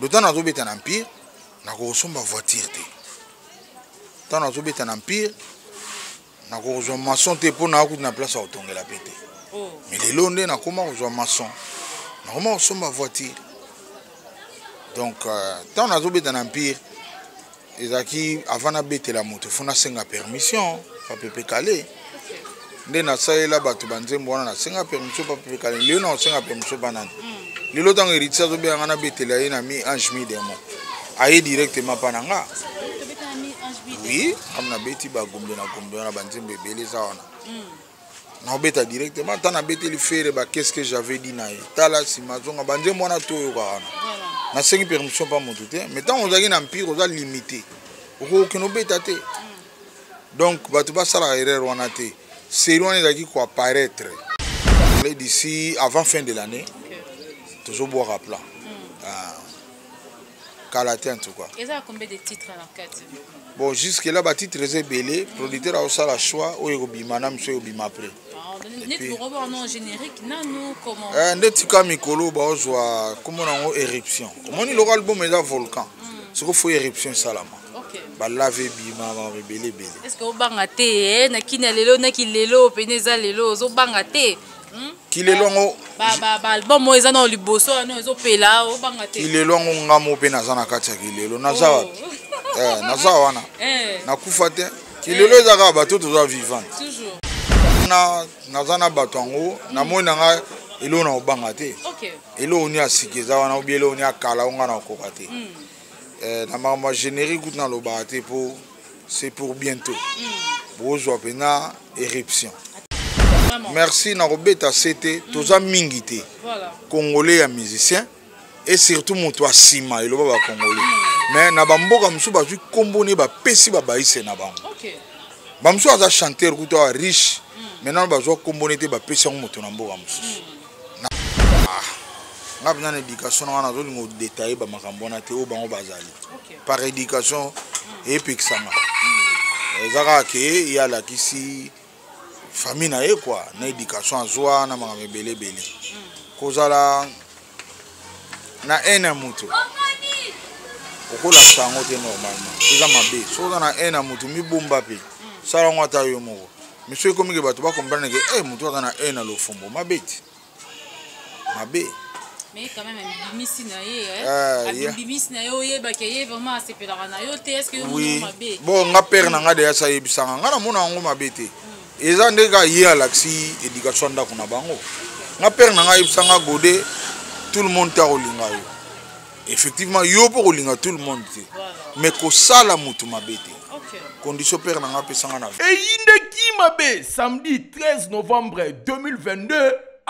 D'autant nazobeta na Empire, nakokosomba voiture te. Ntango nazobeta na Empire, nakokozwa maçon te mpo nakuti na place ya kotongela mpe te. Oh. Mais lelo nde nakoma kozwa maçon, nakoma kosomba voiture. Donc ntango nazobeta na Empire, ezalaki avant nabetela moto fo nasenga permission pa Pepe Kale. Nde nasalela bato banzembo wana, nasenga permission pa Pepe Kale. Lelo nakosenga permission pa nani? Lelo ntango Héritier azobenga nga nabetela ye na mi ange mi démon, aye directement pa na nga. Oui, comme nabeti bagombe na gombe wana, banzembo ebele eza wana, naobeta directement. Ntango nabeteli Ferre ba "Qu'est ce que j'avais dit" na ye, tala nsima azonga banzembo wana toyoka wana, nasengi permission mpa moto te. Mais ntango ozalaki na Empire, oza limité, okokokende obeta te. Donc bato basalaka erreur wana te. Série wana ezalaki koapparaître d'ici avant fin de l'année, tozobwaka plan. Ah, kala te en tout cas. Eza combien de titres na kati? Bon, jusque là batitre eza ebele. Producteur aosala choix oyo ekobima na miso, ekobima après. Neti bokobona générique nanu comment? Nde tika mikolo baozwa kombo nango Éruption. Omoni loko album eza volcan, siko fo éruption esalama, balave ebima, makambo ebele ebele. Est ce que obanga te na kini ya lelo, naki lelo pene eza lelo, ozobanga te? Kilelo yango. Baalbum oyo eza nao liboso wana ezopela, obanga te? Kilelo yango, ngamo mpe naza na kati ya kilelo. Naza wapi? Naza wana, nakufa te. Kilelo eza kaka bato toza vivante. Naza na bato yango, namoni na nga eloko na kobanga te. Eloko ni ya sika eza wana obi eloko ni ya kala, o nga na kokoka te. Na makambo ya générique kutu nalobaka te, mpo c'est pour bientôt. Bozwa mpena Éruption. Merci. Nakobeta se te, toza mingi te Congolais ya musicien et surtout moto asima eloba bacongolais. Mais na bamboka mosusu bazwi nkombo ne bapesi babaise na bango. Bamosusu aza chanteur kutu awa riche, maintenant bazwa nkombo ne te, bapesi yango moto na mboka mosusu. Nga mpenza na éducation na nga, nazolinga odétailler bamakambo wana te oyo bango bazali par éducation eyepekisanga. Eza kaka ke ye alakisi famille na ye kua na éducation azwa na makambo ebele ebele. Kozala na haine ya moto, okolakisa yango te normalement, eza mabe. Soki oza na haine ya moto, mibomba mpe sala yango ata yo moko. Mais soki ekomi ke bato bacomprendre ke e moto aza na haine na Lofombo, mabe ti mabe. Mais quand même abimisi na ye, abimisi na ye, oyebaki ye vraiment asepelaka na yo te. Est ce que oui mabe? Bon, nga père na nga deya sa ayebisanga nga, namona yango mabe te. Eza nde kaka ye alakisi éducation ya ndako na bango. Nga père na nga ayebisanga: "Gode, tout le monde te akolinga yo. Effectivement, yo mpo kolinga tout le monde te, mais kosala motu mabe te." Condition père na nga apesanga na Eyindeki mabe samedi 13 novembre 2022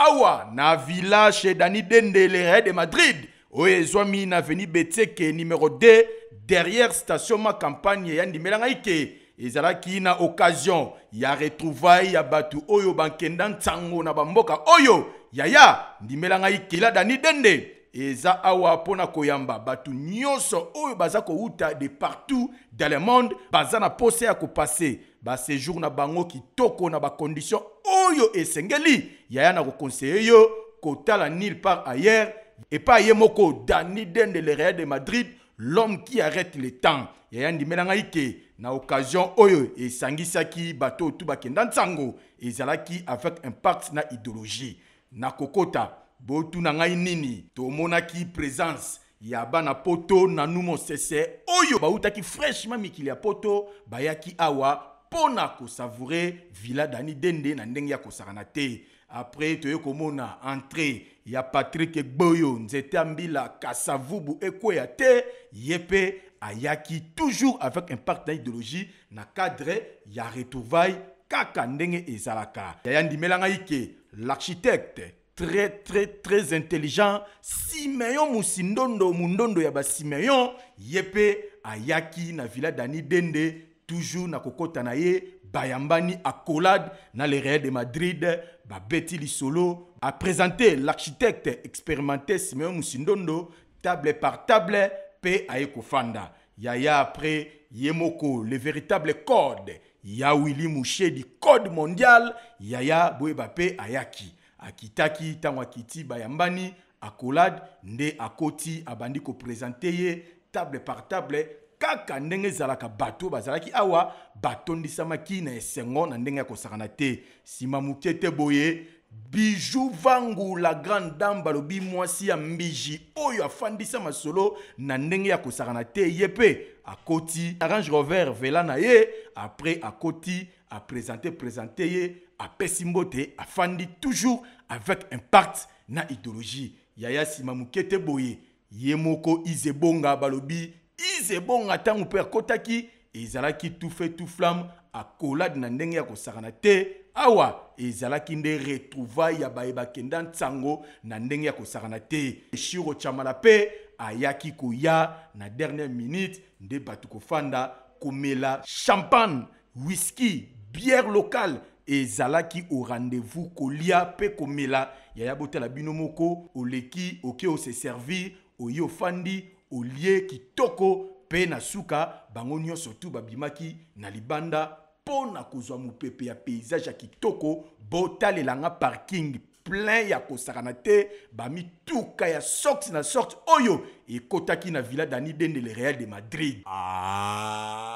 awa na village chez Dani Dende, le Real de Madrid, oyo ezwami na avenue Betseke numéro 2, derrière station Ma Campagne. Ya ndimela ngai ke ezalaki na occasion ya retrouvaille ya bato oyo bankenda ntango na bamboka oyo. Yaya, ndimela ngai kela Dani Dende eza awa mpona koyamba bato nyonso oyo baza kowuta de partout dans le monde, baza na posa ya kopasser baséjour na bango kitoko na bacondition oyo esengeli. Yaya, na koconseiller yo kotala nulle part ailleurs epai ye moko Dani Dende, le Real de Madrid, l'homme qui arrête le temps. Yaya, ndimela ngai ke na occasion oyo esangisaki bato oyo tu bakenda ntango, ezalaki avec impact na idéologie. Na kokota, botuna ngai nini tomonaki? Présence ya bana poto nanu mosese oyo bautaki fraîchement mikili ya poto, bayaki awa mpo na kosavourer villa Dani Dende na ndenge ya kosakana te. Après, toye komona entrée ya Patrik Gboyo, nzete ya mbila Kasavubu ekweya te. Ye mpe ayaki toujours avec impact na idéologie na cadre ya retrouvaille kaka ndenge ezalaka. Yaya, ndimela ngai ke l'architecte très très très intelligent Simeon Musindondo, mundondo ya basimeon, ye mpe ayaki na villa Dani Dende. Toujours na kokota na ye, bayambani accolade na le Real de Madrid, babeti lisolo, a présenté l'architecte expérimenté Simeon Musindondo table par table mpe aye kofanda. Yaya, après, ye moko le véritable code ya Willy Mushedi, code mondial. Yaya, boyeba mpe ayaki, akitaki. Ntango akiti, bayambani. Accolade nde akoti abandi ko presenter ye table par table kaka ndenge ezalaka. Bato bazalaki awa batondisamaki na esengo na ndenge ya kosakana te. Nsima moke te boye, Bijou Vangu, la grande dame, balobi mwasi ya mbiji oyo afandisa masolo na ndenge ya kosakana te, ye mpe akoti Range Rover vela na ye. Après akoti aprésente présente ye, apesi mbote, afandi toujours avec impact na idéologie yaya. Nsima moke te boye, ye moko Izebonga, balobi Izebonga, ntango mpe akotaki ezalaki tout feu tout flamme, accolade na ndenge ya kosakana te. Awa ezalaki nde retrouvaille ya baye bakenda ntango na ndenge ya kosakana te. Shiro Chamala mpe ayaki koya na dernière minute, nde bato kofanda komela champagne, whisky, bière locale ezalaki au rendez-vous, kolia mpe komela. Yaya, botala bino moko, oleki oke ose servir, oye ofandi, olie kitoko. Mpe na suka bango nyonso tu babimaki na libanda mpo na kozwa mopepe ya paysage ya kitoko. Botalelanga parking plein ya kosakana te, bamituka ya sorte na sorte oyo ekotaki na Villa Dani Dende, le Real de Madrid. Ah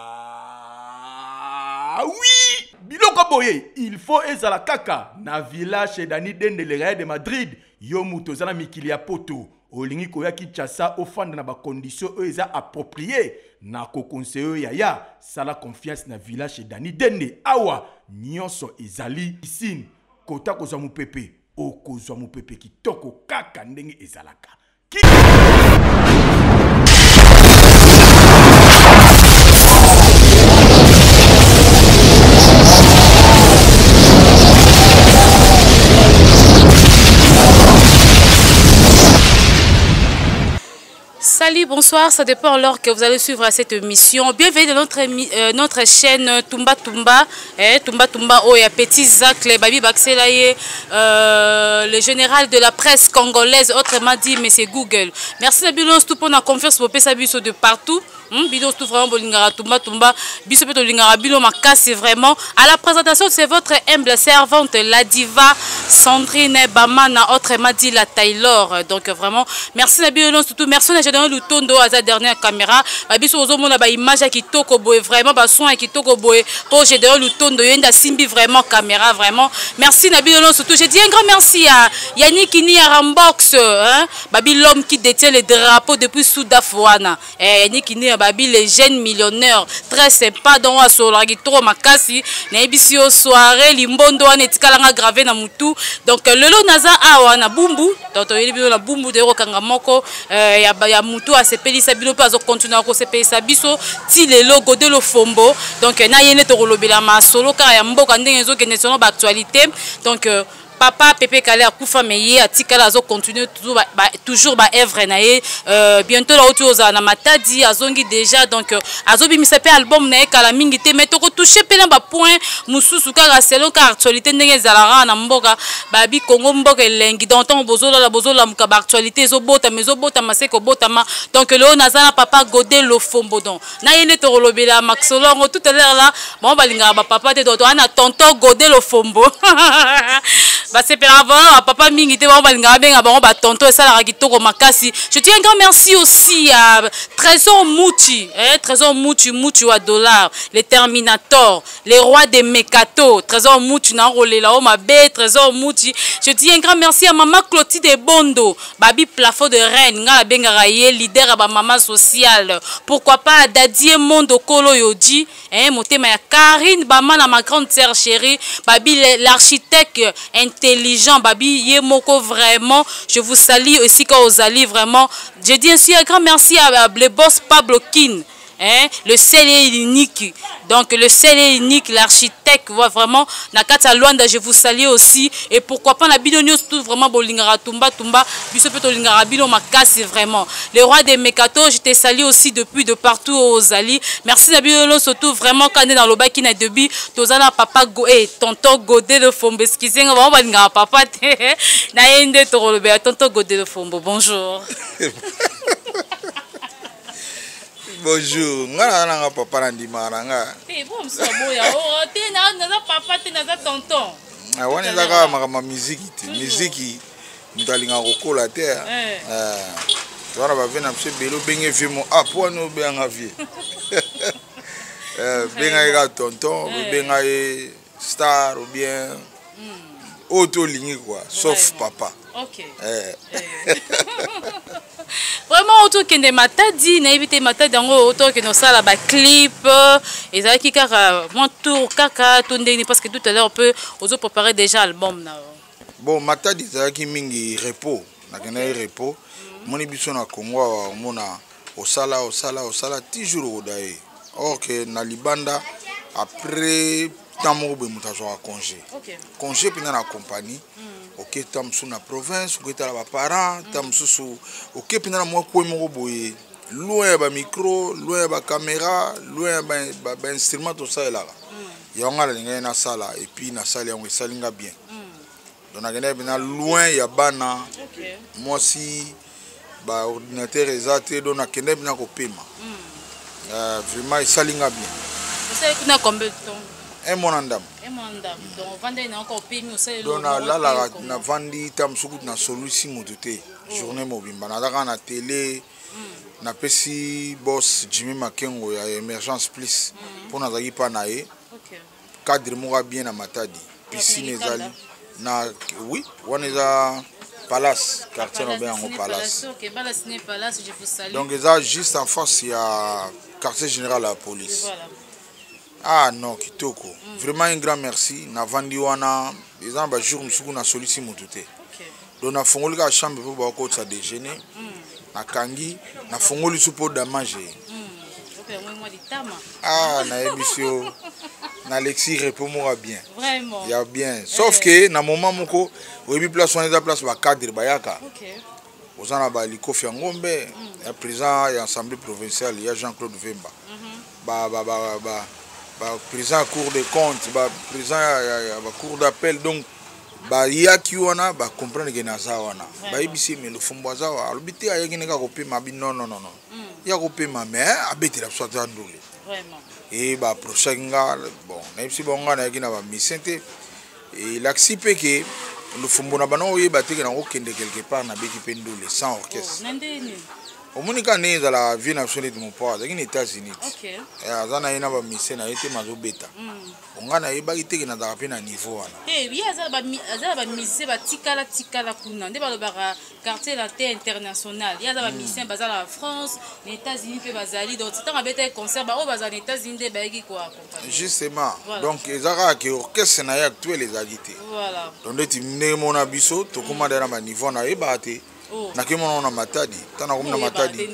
oui, biloko boye il faut ezala kaka na villa chez Dani Dende, le Real de Madrid. Yo moto oza na mikili ya poto, olingi koya Kinshasa, ofanda na bacondition oyo eza approprié, na koconseiller oyo, yaya, sala confiance na villa chez Dani Dende. Awa nyonso ezali, piscine, kota kozwa mopepe, okozwa mopepe kitoko kaka ndenge ezalaka. Salut, bonsoir, ça dépend l'heure que vous allez suivre cette émission. Bienvenue dans notre chaîne Tumba Tumba, eh, Tumba Tumba, oh, il y a Petit Zach, les Babi Baxelaye, le général de la presse congolaise, autrement dit, mais c'est Google. Merci na tout pour la confiance, pour pesa biso de partout. Bino tout vraiment bolingara Tumba Tumba, biso pe tolingara bino makasi vraiment. À la présentation, c'est votre humble servante, la diva Sandrine Bamana, autrement dit la Taylor. Donc vraiment, merci na bino surtout, merci na Gédéon Lutondo à sa dernière caméra. Ba biso ozomona ba image ya kitoko boye, vraiment ba son ya kitoko boye pour Gédéon Lutondo yenda simbi vraiment caméra vraiment. Merci na bino surtout. Je dis un grand merci à Yannick Ini Rambox, hein, babi l'homme qui détient le drapeau depuis Soudafoana. Eh, Yannick Ini babi les jeunes millionnaires très sympa, donc asolaki trop makasi. Nayebisi yo, soirée limbondo wana etikalanga gravé na mutu. Donc lelo naza awa na Bumbu, donc toyebi bino na Bumbu de kokanga moko ya mutu asepelisa bino mpe azocontinue kosepelisa biso ti lelo, Gode Lofombo. Donc na ye nde tokolobela masolo kaka ya mboka ndenge ezokende selon baactualité. Donc papa Pepe Kale akufa, mais ye atikala, azocontinue toujours toujours baœuvre na ye. Bientôt la oti ozala na Matadi, azongi déjà, donc azobimisa mpe album na ye kala mingi te. Mais tokotouche mpe na bapoint mosusu kaka selon ka actualité ndenge ezalaka na mboka. Babi Kongo mboka elengi, donc ntango bozolala, bozolamuka, baactualité ezobotama, ezobotama se kobotama. Donc lelo naza na papa Gode Lofombo, donc na ye nde tokolobela masolo yango tout à l'heure là. Bango balingaka bapapa te, donc toza na tonton Gode Lofombo. Basepelaka vraiment bapapa mingi te, bango balingaka benga bango batonton, esalaka kitoko makasi. Je tiens un grand merci aussi à Trésor Muchi, eh, Trésor Muchi, Muchi wa dollar, le Terminator, le roi des Mekato, Trésor Muchi na rolela o mabe, Trésor Muchi. Je dis un grand merci à maman Clotilde Bondo, babi plafond de reine, nga bengaka ye leader ya ba maman sociale. Pourquoi pas Dadie Mondo Kolo Yoji, hein, motema ya Karine Bamana, ma grande sœur chérie, babi l'architecte intelligent, babi ye moko vraiment, je vous salue aussi quand ozali vraiment. Je dis ainsi un grand merci à le boss Pablo Kin, hein, le seul et unique. Donc le seul et unique, l'architecte, ouais, vraiment, na kati ya Luanda, je vous salue aussi. Et pourquoi pas na bino nyonso tout vraiment bolingara Tumba Tumba, biso pe tolingara bino makasi vraiment. Le roi des Mekato, je te salue aussi depuis de partout aux Ali. Merci na bino nyonso tout vraiment kande na lobaki na début, tozana papa Go eh tonton Godé le Fombo, excusez moi, balingara papa te. Na yende tokoloba tonton Godé le Fombo, bonjour. Bonjour, nga naza nanga papa na ndimaka na nga. Te, bo mosusu aboya o te, naza papa te, naza tonton. Ah, wana eza kaka makambo ya miziki te, miziki Moto alingaka kokola te. Toza na bavieux na biso ebele, obenge vieux mo, ah, po wani obenganga vieux? Benga ye kaka tonton, obenga ye star ou bien oyo to olingi quoi, sauf papa. Ok. Vraiment, otokende Matadi, nayebi te Matadi yango otokende osala baclip, ezalaki kaka mwa tour kaka to ndenge? Parce que tout à l'heure mpe ozopréparer déjà album na yo. Bon, Matadi ezalaki mingi repos, nakendaki repos. Omoni, biso na Congo awa, omona osala, osala, osala toujours, okoda ye. Or que na libanda, après temps moko boye, moto azwaka congé. Congé mpenza na compagnie, oke ta mosusu na province, oke tala baparent, ta mosusu oke mpenza na mwa kwe moko boye, loin ya bamicro, loin ya bacaméra, loin ya bainstrument tosalelaka. Yango nga nalingaki nasala, et puis nasali yango, esali nga bien. Donc nakendaki mpenza loin ya bana, mwasi, baordinateur eza te. Donc nakendaki mpenza kopema. Vraiment esali nga bien. Osali kuna combien de temps? Un mois na ndambo. Un mois ndambo, donc ovandaki na oko, opemi, osali. Donc nalalaka, navandi ta mosuku kutu, nasolwisi moto te journée mobimba, naza kaka na télé. Napesi boss Jimmy Makengo ya Émergence Plus, mpo nazalaki mpa na ye. Cadre moko ya bien na Matadi, piscine ezali na, oui, wana eza Palace, quartier na yango Palace. Ok, Bala Ciné Palace, je vous salue. Donc eza juste en face ya quartier général ya police. Voilà. Ah non, kitoko. Vraiment un grand merci. Navandi wana, eza na bajour mosuku nasolisi motu te. Donc nafongoli kaka chambre mpo bakotisa déjeuner, nakangi, nafongoli su mpo damage ye. Ok, yango mwa litama. Ah, nayebisi yo, nalexi repos moko ya bien. Vraiment. Ya bien, sauf que na moment moko, oyebi place wana eza place bacadre bayaka. Oza na balikofi ya ngombe ya président ya assemblée provinciale ya Jean-Claude Vemba, ba président ya Cour des comptes, ba président ya ba cour d'appel. Donc bayaki wana, bacomprendre ke naza wana, bayebisi ye me Lofombo aza wa, alobi te, ayaki ndenge akopema. Abi non, non, non, non, ya kopema, mais abetela biso ata ndule. E baapprochaki nga. Bon, nayebisi bango nga nayaki na bamusicien te. Elakisi mpe ke Lofombo na bana oyeba te ke nakokende quelque part, nabeti mpe ndule sans orchestre. Na ndeni? Omoni kaka ndenge ezalaka, vie na biso neti mopo azalaki na États-Unis ti. Eh, aza na ye na bamusicien na ye te, mazobeta. Onga nayebaki te ke nazalaka mpe na niveau wana. Te, ye aza na bamusicien batikala tikala kuna, nde balobaka Quartier Latin international. Ye aza bamusicien baza na France, na États-Unis mpe bazali. Donc ntango abetaki concert, baoyo bazala na États-Unis nde bayaki koaccompagne. Justement. Voilà. Donc eza kaka ke orchestre na ye actuel ezalaki te. Voilà. Donc ndeti ndenge mona biso tokóma da na baniveau, nayebaka te. Nakei mona na Matadi, ntango nakomi na Matadi,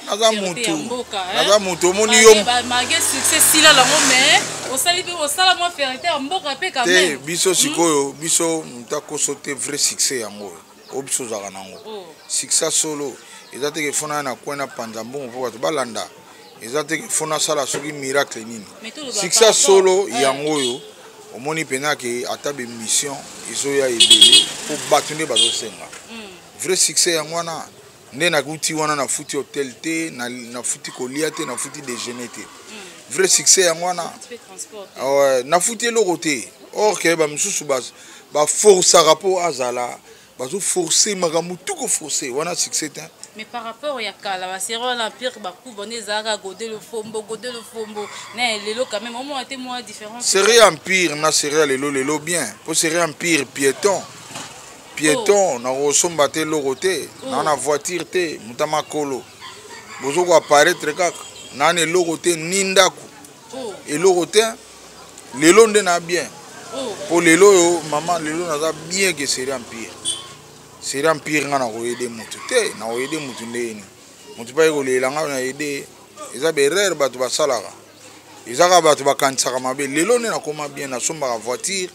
naza mutu, naza mutu, omoni yo. Malgré succès sila nango, mais osali mpe, osala mwa fierté ya mboka mpe quand te même. Biso sikoyo, biso moto akoso te, vrai succès yango oyo, oyo biso ozalaka nango. Succès solo eza te ke fo naya na coin na panza mbongo mpo bato balanda, eza te ke fo nasala soki miracle nini. Mais toloba succès par rapport- solo yango oyo omoni mpenza ke ata bemission ezoya ebele mpo bato nde bazosenga. Vrai succès yango wana nde nakuti wana, nafuti hotel te, nafuti kolia te, nafuti déjeuner te. Vrai succès yango wana. Mpe transport te. Ouais, nafuti eloko te. Or ke bamisusu baforçaka mpo azala, bazoforce makambo tu, koforce wana succès te. Mais par rapport ya kala, basérie wana Empire bakuba nde ezalaka Gode Lofombo, Gode Lofombo na lelo, quand même omona te mwa différence? Série Empire na série ya lelo, lelo bien, mpo série Empire piéton piéton, nakosomba te eloko te, naa na voiture te, moto makolo bozo koapparaître kaka, naa na eloko te, ni ndako, eloko te. Lelo nde na bien, mpo lelo oyo, mama, lelo naza bien ke série Empire. Série Empire, nga nakoyede motu te, nakoyede motu ndeni motu mpe aye kolela nga na yede, eza baerreur bato basalaka, eza kaka bato bakanisaka mabe. Lelo nde nakoma bien, nasombaka voiture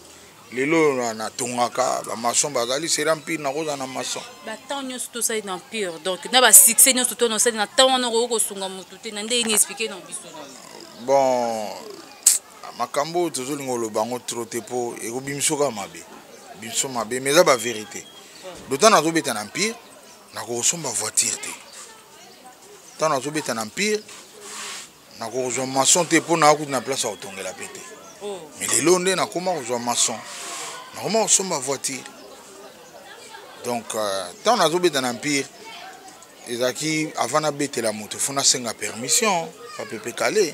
lelo, natongaka, bamaçon bazali. Série Empire nakozala na maçon. Batemps nyonso tosali na Empire, donc na basuccès nyonso to nosali na ntango wana, okoki kosunga motu te na nde nini? Explique na biso nano. Bon, makambo oyo tozolinga oloba yango trop te, mpo ekobimiso kaka mabe, biso mabe, mais eza bavérité. D'autant nazobeta na Empire, nakokosomba voiture te. Ntango nazobeta na Empire, nakokozwa maçon te, mpo naa kutu na place ya kotongela mpe te. Mais lelo nde nakoma kozwa maçon, nakoma kosomba voiture. Donc ntango nazobeta na Empire, ezalaki avant nabetela moto, fo nasenga permission pa Pepe Kale.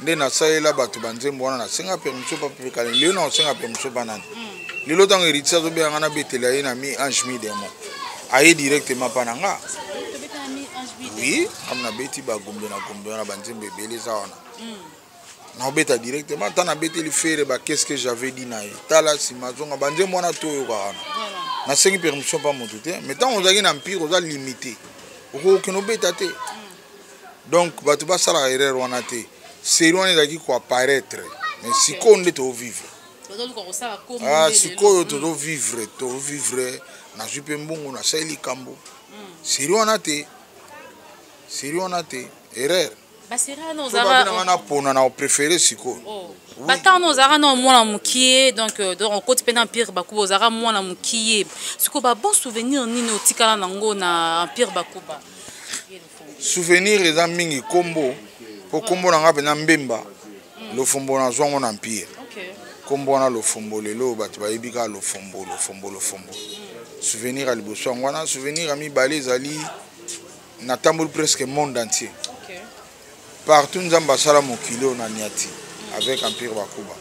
Nde nasalela bato banzembo wana, nasenga permission pa Pepe Kale. Lelo nakosenga permission pa nani? Lelo ntango Héritier azobenga nga nabetela ye na mi ange mi démon, aye directement mpa na nga. Oui, comme nabeti bagombe na gombe wana, banzembo ebele eza wana, naobeta directement. Ntango nabeteli Ferre ba "Qu'est ce que j'avais dit" na ye, tala nsima azonga banzembo wana toyoka wana, nasengi permission mpa moto te. Mais ntango ozalaki na Empire, oza limité, okokokende obeta te. Donc bato basalaka erreur wana te. Série wana ezalaki koapparaître, mais sikoyo nde tozovivre. Ah, sikoyo tozovivre, tozovivre. Nazwi mpe mbongo, nasali likambo. Série wana te, série wana te, erreur. Nanga napona na opréféré sikoyo. Batango ozalaka na mwana mokie, donc okoti mpe na Empire Bakuba, ozalaka mwana mokie. Sikoyo babon souvenir nini otikala nango na Empire Bakuba? Souvenir eza mingi. Nkombo, mpo nkombo na nga mpenza Mbemba Lofombo, nazwango na Empire. Nkombo wana Lofombo, lelo bato bayebi kaka Lofombo, Lofombo, Lofombo. Souvenir ya liboso yango wana. Souvenir ya mibale ezali natamboli presque monde entier, partout Nzambe asala mokili oyo na niati avec Empire Bakuba.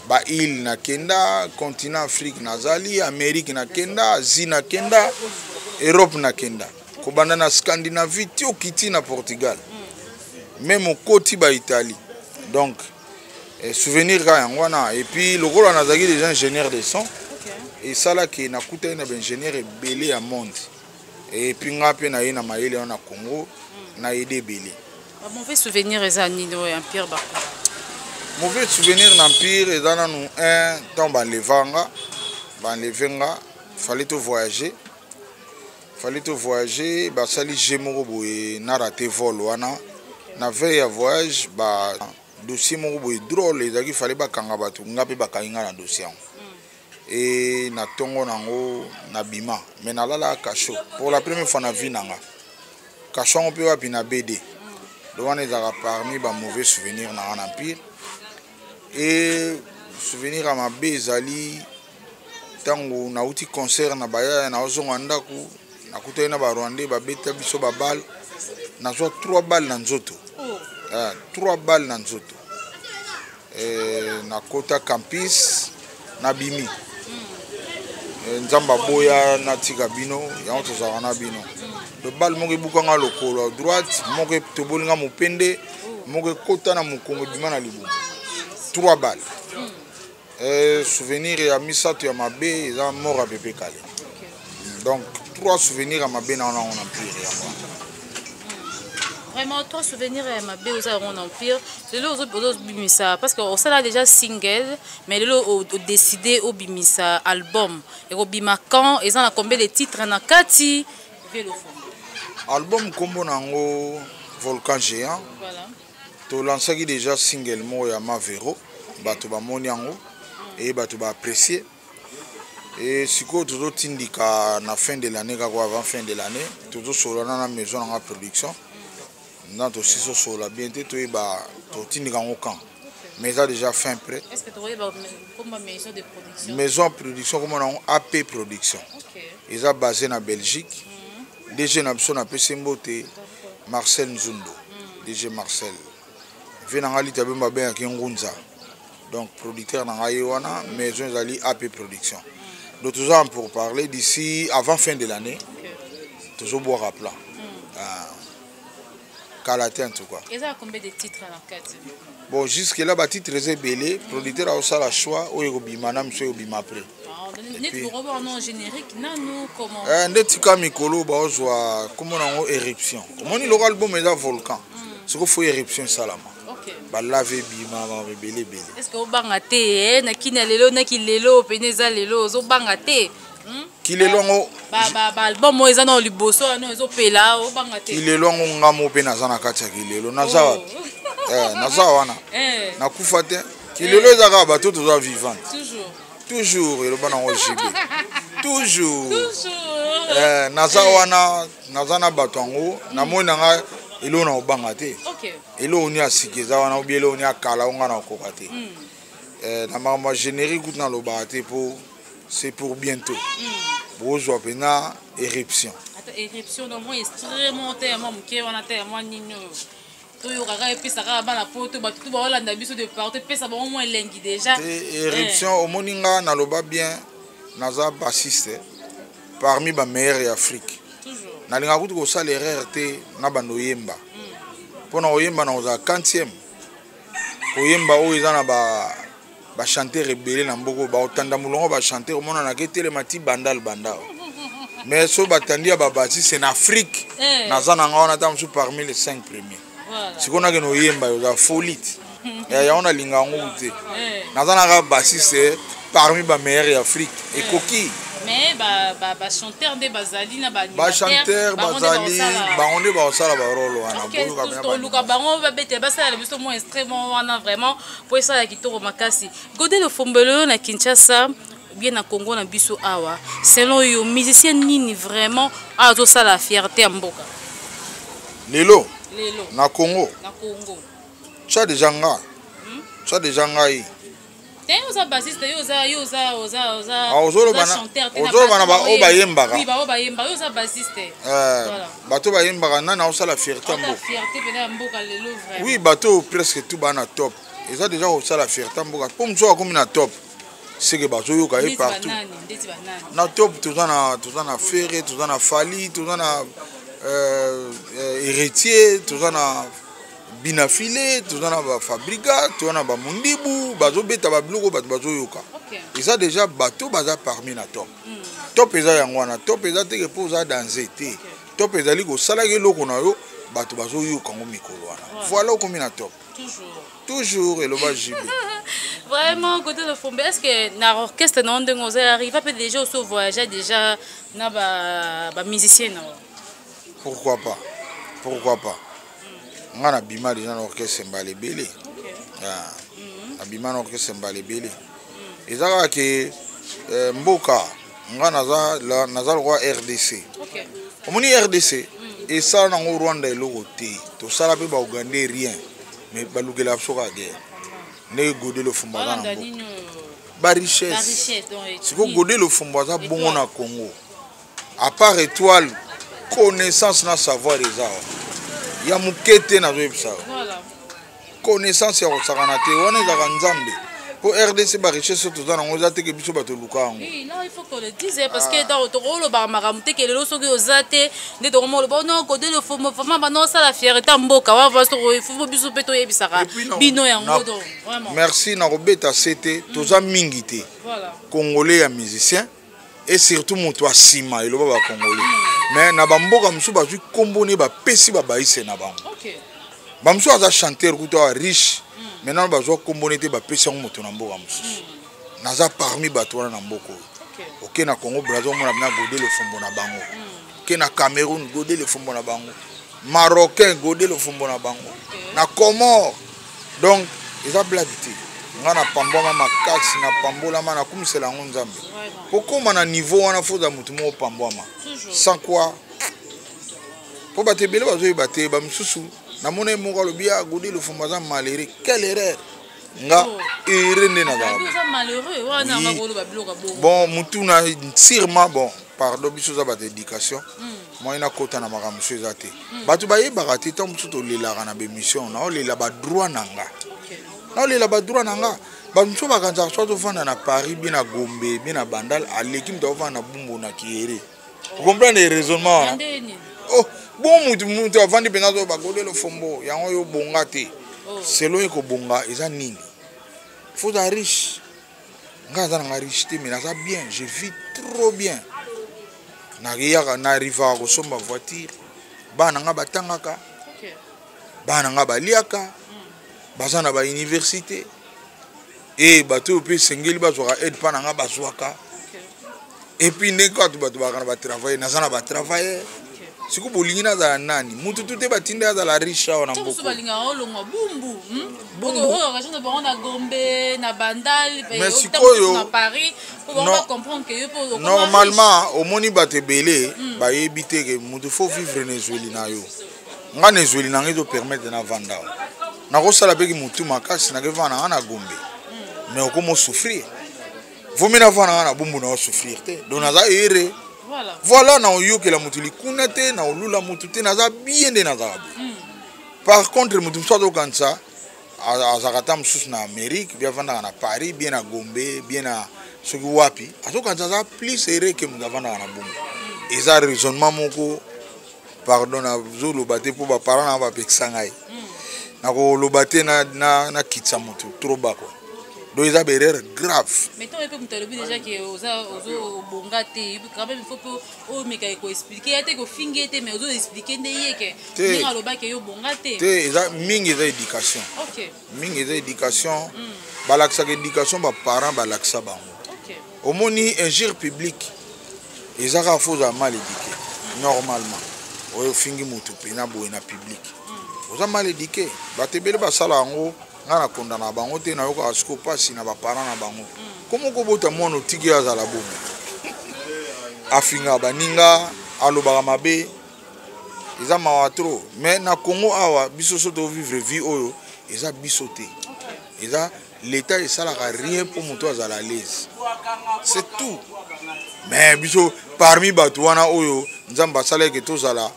Baile nakenda, continent Afrique nazali, Amérique nakenda, Asie nakenda, Europe nakenda, kobanda na Scandinavie ti okiti na Portugal, même okoti baItalie. Donc souvenir kaka yango wana. Et puis lokola nazalaki déjà ingénieur de son, esalaki nakutani na baingénieur ebele ya monde. Et puis nga mpe naye na mayele wana na Congo, nayede ebele. Mauvais souvenir eza nini oyo Empire Bakuba? Mauvais souvenir na Empire eza nanu un ntango banleva nga, banleve nga, fallait to voyager, fallait to voyager. Basali jeu moko boye, na raté vol wana na veille ya voyage. Ba dossier moko boye drôle ezalaki, fallait bakanga bato, nga mpe bakangi nga na dossier yango. E na ntongo nango nabima, mais nalalaka cachot pour la première fois na vie na nga. Cachot yango mpe wapi? Na BD. Donc wana ezalaka parmi bamauvais souvenir na nga na Empire. E souvenir ya mabe ezali ntango nauti concert na bayaya, naozonga ndako, nakutani na Barwandais, babeta biso babale, nazwa 3 balle na nzoto, 3 balle na nzoto. Nakota campus, nabimi. Nzambe aboya natika bino, yango tozalaka na bino. Do balle moko ebukanga lokolo ya droite, moko etobolinga mopende, moko ekota na mokongo, ebima na libumu, 3 balle. Souvenir ya misato ya mabe eza mort ya Pepe Kale. Donc trois souvenirs ya mabe na wana na Empire, yango wana. Vraiment, trois souvenirs ya mabe oza yango na Empire. Lelo ozobimisa, parce que osala déjà single, mais lelo odécide obimisa album. Ekobima quand? Eza na combien de titres na kati, Velofombo? Album, nkombo na yango Volcan Géant. Tolansaki déjà single moko ya Mavero, bato bamoni yango e bato baapprécie. E sikoyo tozotindika na fin de l'année, kaka avant fin de l'année tozosolola na maison nanga production. Na tosisi osolola bien te, toyeba totindika yango quand, mais eza déjà fin prêt. Est ce que tokoyeba komba maison de production? Maison ya production, komona yango AP Production. Eza basé na Belgique. DG na biso, napesi mbote, Marcel Nzundu, DG Marcel ve na ngai lita bemba, abengaki Ngunza. Donc producteur na ngai ye wana, maison ezali AP Production. Donc toza pour parler d'ici avant fin de l'année, tozobwaka plan. Ah, kala te en tout cas. Eza combien de titres na kati? Bon, jusque là batitre eza ebele. Producteur aosala choix oyo ekobima na miso, oyo ekobima après. Neti bokobaka no générique nanu, comment? Nde tika mikolo baozwa kombo nango Éruption. Omoni loko album eza Volcan, siko fo Éruption esalama, balave ebima, makambo ebele ebele. Est ce que obanga te na kini ya lelo, naki lelo pene eza lelo, ozobanga te? Kilelo yango. Baalbum oyo eza nao liboso wana ezopela, obanga te? Kilelo yango, nga mo mpe naza na kati ya kilelo. Naza wapi? Naza wana, nakufa te. Kilelo eza kaka bato toza vivante toujours. Eloba nango JB, toujours. Naza wana, naza na bato yango. Namoni na nga eloko na kobanga te. Eloko ni ya sika eza wana obi eloko ni ya kala o nga na kokoka te. Na makambo ya générique kutu nalobaka te, mpo c'est pour bientôt. Bozwa mpena éruption. Ata éruption donc mwa extrêmement te ya mwa moke wana te ya mwa nini oyo toyokaka, epesaka bana poto, bato tu baolanda biso de partout, epesa bango mwa elengi déjà. Te, éruption omoni nga naloba bien, naza bassiste parmi bameilleur ya Afrique. Toujours. Nalingaka kutu kosala erreur te na bando oyemba, mpona koyemba na kozala quantième, koyemba oyo eza na bachanteur ebele na mboka oyo baotanda molongo, bachanteur omonanaka etelema ti bandal banda, mais so batandi ya babassiste na Afrique, naza na nga wana ta mosusu parmi les 5 premiers. Sikoyo nakende oyemba, oza folie te, yango nalinga yango te. Naza naka bassiste parmi bameilleur ya Afrique, ekoki. Mais bachanteur nde bazali na bachanteur bazali, bango nde bakosala barole wana. Toluka bango babetela, basalela biso mwa instrument wana vraiment po esala kitoko makasi. Gode Lofombelo, oyo na Kinshasa bien na Congo na biso awa, selon yo musicien nini vraiment awa azosala fierté ya mboka? Lelo? Lelo. Na Congo? Na Congo. Tya déjà nga, tya déjà ngai. Te, oza bassiste, yo oza yo oza oza oza Ozoloba na baoyo bayembaka? Oui, baoyo bayembaka, yo oza bassiste. Bato bayembaka, nani aosala fierté ya mboka? Fierté pena ya mboka lelo vraiment. Oui, bato presque tout baa na top, eza déjà kosala fierté ya mboka, mpo mosusu akomi na top seke bazoyoka ye partout. Na top toza na Ferre, toza na Fally, toza na Héritier, toza na Binafile, toza na bafabrika, toza na bamondibu, bazobeta babiloko bato bazoyoka. Eza déjà bato baza parmi na top. Top eza yango wana. Top eza teke mpo oza danse te. Top ezali kosalaki eloko na yo, bato bazoyoka yango mikolo wana. Voilà, okomi na top. Toujours eloba JB. Vraiment, côté de Fombe, est ce que na orchestre na ndenge oza arriva mpe déjà oso voyage déjà na bamusicien na? Pourquoi pas, pourquoi pas. Nga nabima déjà na orchestre mbala ebele. Nabima na orchestre mbala ebele. Eza kaka ke mboka nga naza lokwa RDC. Omoni RDC esala nango Rwanda eloko te, tosala mpe baugandais rien, mais balukela biso kaka guerre. Ndenge Gode Lofumbo aza na mboka barichesse, sikoyo Gode Lofumbo aza bongo na Congo. À part étoile, connaissance na savoir eza awa ya moke te. Nazoyebisa yo, connaissance ya kosakana te wana ezalaka Nzambe, mpo RDC barichesse oyo toza nango eza teke biso bato oluka yango. Oui, là, il faut qu'on le dise, parce que dans tokolobaka makambo te ke lelo soki oza te nde tokoma oloba no Gode Lofombo vraiment bana osala fierté ya mboka wana. Faut biso mpe toyebisaka bino yango, donc vraiment. Merci. Nakobeta se te, toza mingi te congolais ya musicien et surtout moto asima eloba bacongolais, mais na bamboka mosusu bazwi nkombo ne bapesi babaise na bango. Bamosusu aza chanteur kutu awa riche, maintenant bazwa nkombo ne te, bapesi yango moto na mboka mosusu. Naza parmi bato wana na mboka oyo. Oke na Congo Braza, omona bina Gode Lofombo na bango. Oke na Cameroun, Gode Lofombo na bango. Marocain, Gode Lofombo na bango. Na Comore. Donc eza blague te. Nga napambwama makasi, napambolama, nakumisela yango Nzambe. Po kóma na niveau wana, foza motu moko pambwama, sans quoi mpo bato ebele bazoyeba te. Bamisusu namona ye moko alobi ya Gode Lofombo aza malheureux. Quelle erreur! Nga heureux nde nazalaka bon mutu na sûrement. Bon, pardon, biso oza bato éducation, moi nakota na makambo mosusu eza te. Bato bayebaka te, ntango mosusu tolelaka na bémission, naolela badroit na nga, naolela badroit na nga. Bato mosusu bakanzaka so azofanda na Paris bien na Gombe bien na Bandal, aleki moto azofanda na Bumbu na Kiere. Ocomprendre raisonnement wana? Oh, bon, mutu avandi mpenza azo baGode Lofombo yango oyo bonga te. Selon ye kobonga eza nini? Faut oza riche. Nga aza nanga riche te, mais naza bien, je vis trop bien. Nakeyaka, naarrivaka kosomba voiture, bana nga batangaka, bana nga baliaka, baza na bauniversité e bato oyo mpe esengeli bazwaka aide mpa na nga bazwaka. Et puis ndenge kaka bato bazalaka na batravailleur, naza na batravailleur. Sikoyo bolingi nazala nani? Mutu tu te batinda azala riche awa na mboka. Balingaka olongwa Bumbu, oyo rejoindre bango na Gombe, na Bandal. Mais sikoyo na Paris, po bango bacomprendre ke yo mpo normalement omoni bato ebele bayebi te ke mutu faut vivre na ezweli na yo. Nga na ezweli na ngai ezopermettre navanda awa, nakosala mpeki motu makasi, nakevanda na nga na Gombe, mais okoma osouffrir. Vomi navanda nga na Bumbu na osouffrir te. Donc naza heureux. Voilà, na oyokela motu likuna te, na olula motu te, naza bien nde nazalaka boye. Par contre, motu mosusu azokanisa azalaka ata mosusu na Amérique, bien avandaka na Paris, bien na Gombe, bien na soki wapi, azokanisa aza plus heureux ke moto avandaka na Bumbu. Eza raisonnement moko, pardon, nazoloba te mpo baparent na bapekisa ngai, nakoloba te nakitisa motu trop bas quoi. Donc eza baerreur grave. Mais ntango mpe moto alobi déjà ke oza ozobonga te, quand même il faut mpe omeka koexpliquer ya te, kofingi ye te, mais ozoexpliquer nde ye ke ndenge alobaki yo bonga te. Te, eza mingi, eza éducation. Mingi eza éducation. Balakisaka éducation, baparent balakisa bango. Omoni, injure publique eza kaka fo ozala mal éduqué. Normalement, oyo ofingi motu mpena boye na public, oza mal éduqué. Bato ebele basala yango, ngai nakonda na bango te. Nayokaka sikoyo mpasi na baparent na bango. Komo kobota mwana, otiki ye azala bongo, afingaka baninga, alobaka mabe, eza mawa trop. Mais na Congo awa, biso so tovivre vie oyo, eza biso te, eza l'État esalaka rien mpo moto azala à l'aise, c'est tout. Mais biso, parmi bato wana oyo Nzambe asalaki tozala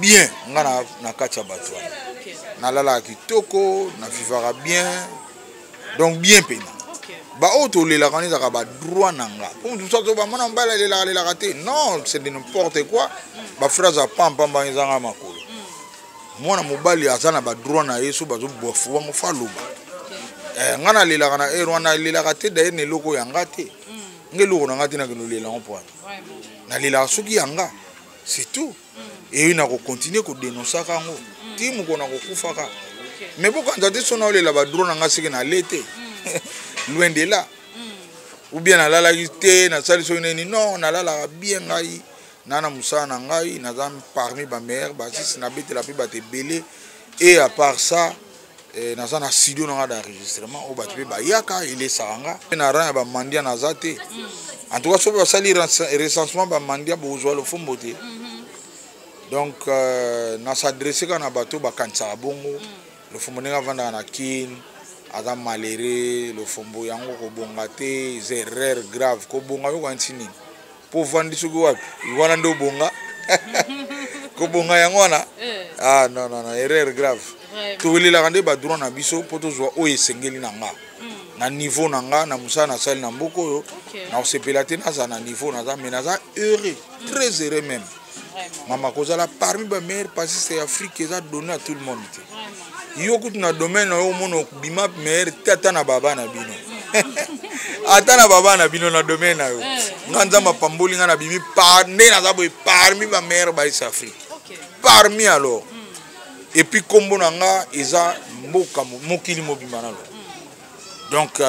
bien, nga na kati ya bato wana nalalaka kitoko, navivaka bien, donc bien mpena. Baoyo tolelaka wana ezalaka badroit na nga, mpo moto mosusu azoba mwana mobali alelaka, alelaka te. Non, c'est de n'importe quoi. Baphrase ya pampamba ezanga makolo. Mwana mobali aza na badroit na ye, so bazobwafu wango, fo aloba. Nga nalelaka na heure wana, nalelaka te. D'ailleurs, na eloko oyo yanga te, nga eloko na nga te, nakende olela yango mpo wana nalelaka soki yanga, c'est tout. Eyi na kocontinuer kodénonçaka yango ti mokolo na kokufaka. Mais bokanza te so naolela badroit na nga, seke nale te, loin de là, ou bien nalalaki te, nasali soki nini. Non, nalalaka bien. Ngai na mosala na ngai, naza parmi bameilleur bassiste, nabetela mpe bato ebele. Et à part ça, naza na studio na nga d'enregistrement oyo bato mpe bayaka, elesaka nga. Mpe na rang ya bamandia naza te. En tout cas, soki basali recensement bamandia, bozwa Lofombo te. Donc nas'adresse kaka na bato bakanisaka bongo. Lofombo, ndenge avandaka na Kine, aza malheureux. Lofombo yango kobonga te, eza erreur grave. Kobonga, yoka nti nini? Mpo ovandi soki wapi wana nde obonga? Kobonga yango wana? Ah non, non, non, erreur grave. Towelelaka nde badroit na biso mpo tozwa oyo esengeli na nga, na niveau na nga, na mosala nasali na mboka oyo. Nakosepela te nazala na niveau naza, mais naza heureux, très heureux même. Mama, kozala parmi bameilleur bassiste ya Afrique eza donné à tout le monde te. Yo kutu na domaine na yo, omona obima meilleur te, ata na baba na bino, ata na baba na bino na domaine na yo. Nga, Nzambe apamboli nga, nabimi nde naza boye parmi bameilleur bassiste Afrique, parmi alors. Et puis nkombo na nga eza mboka mokili mobimba nalo. Donc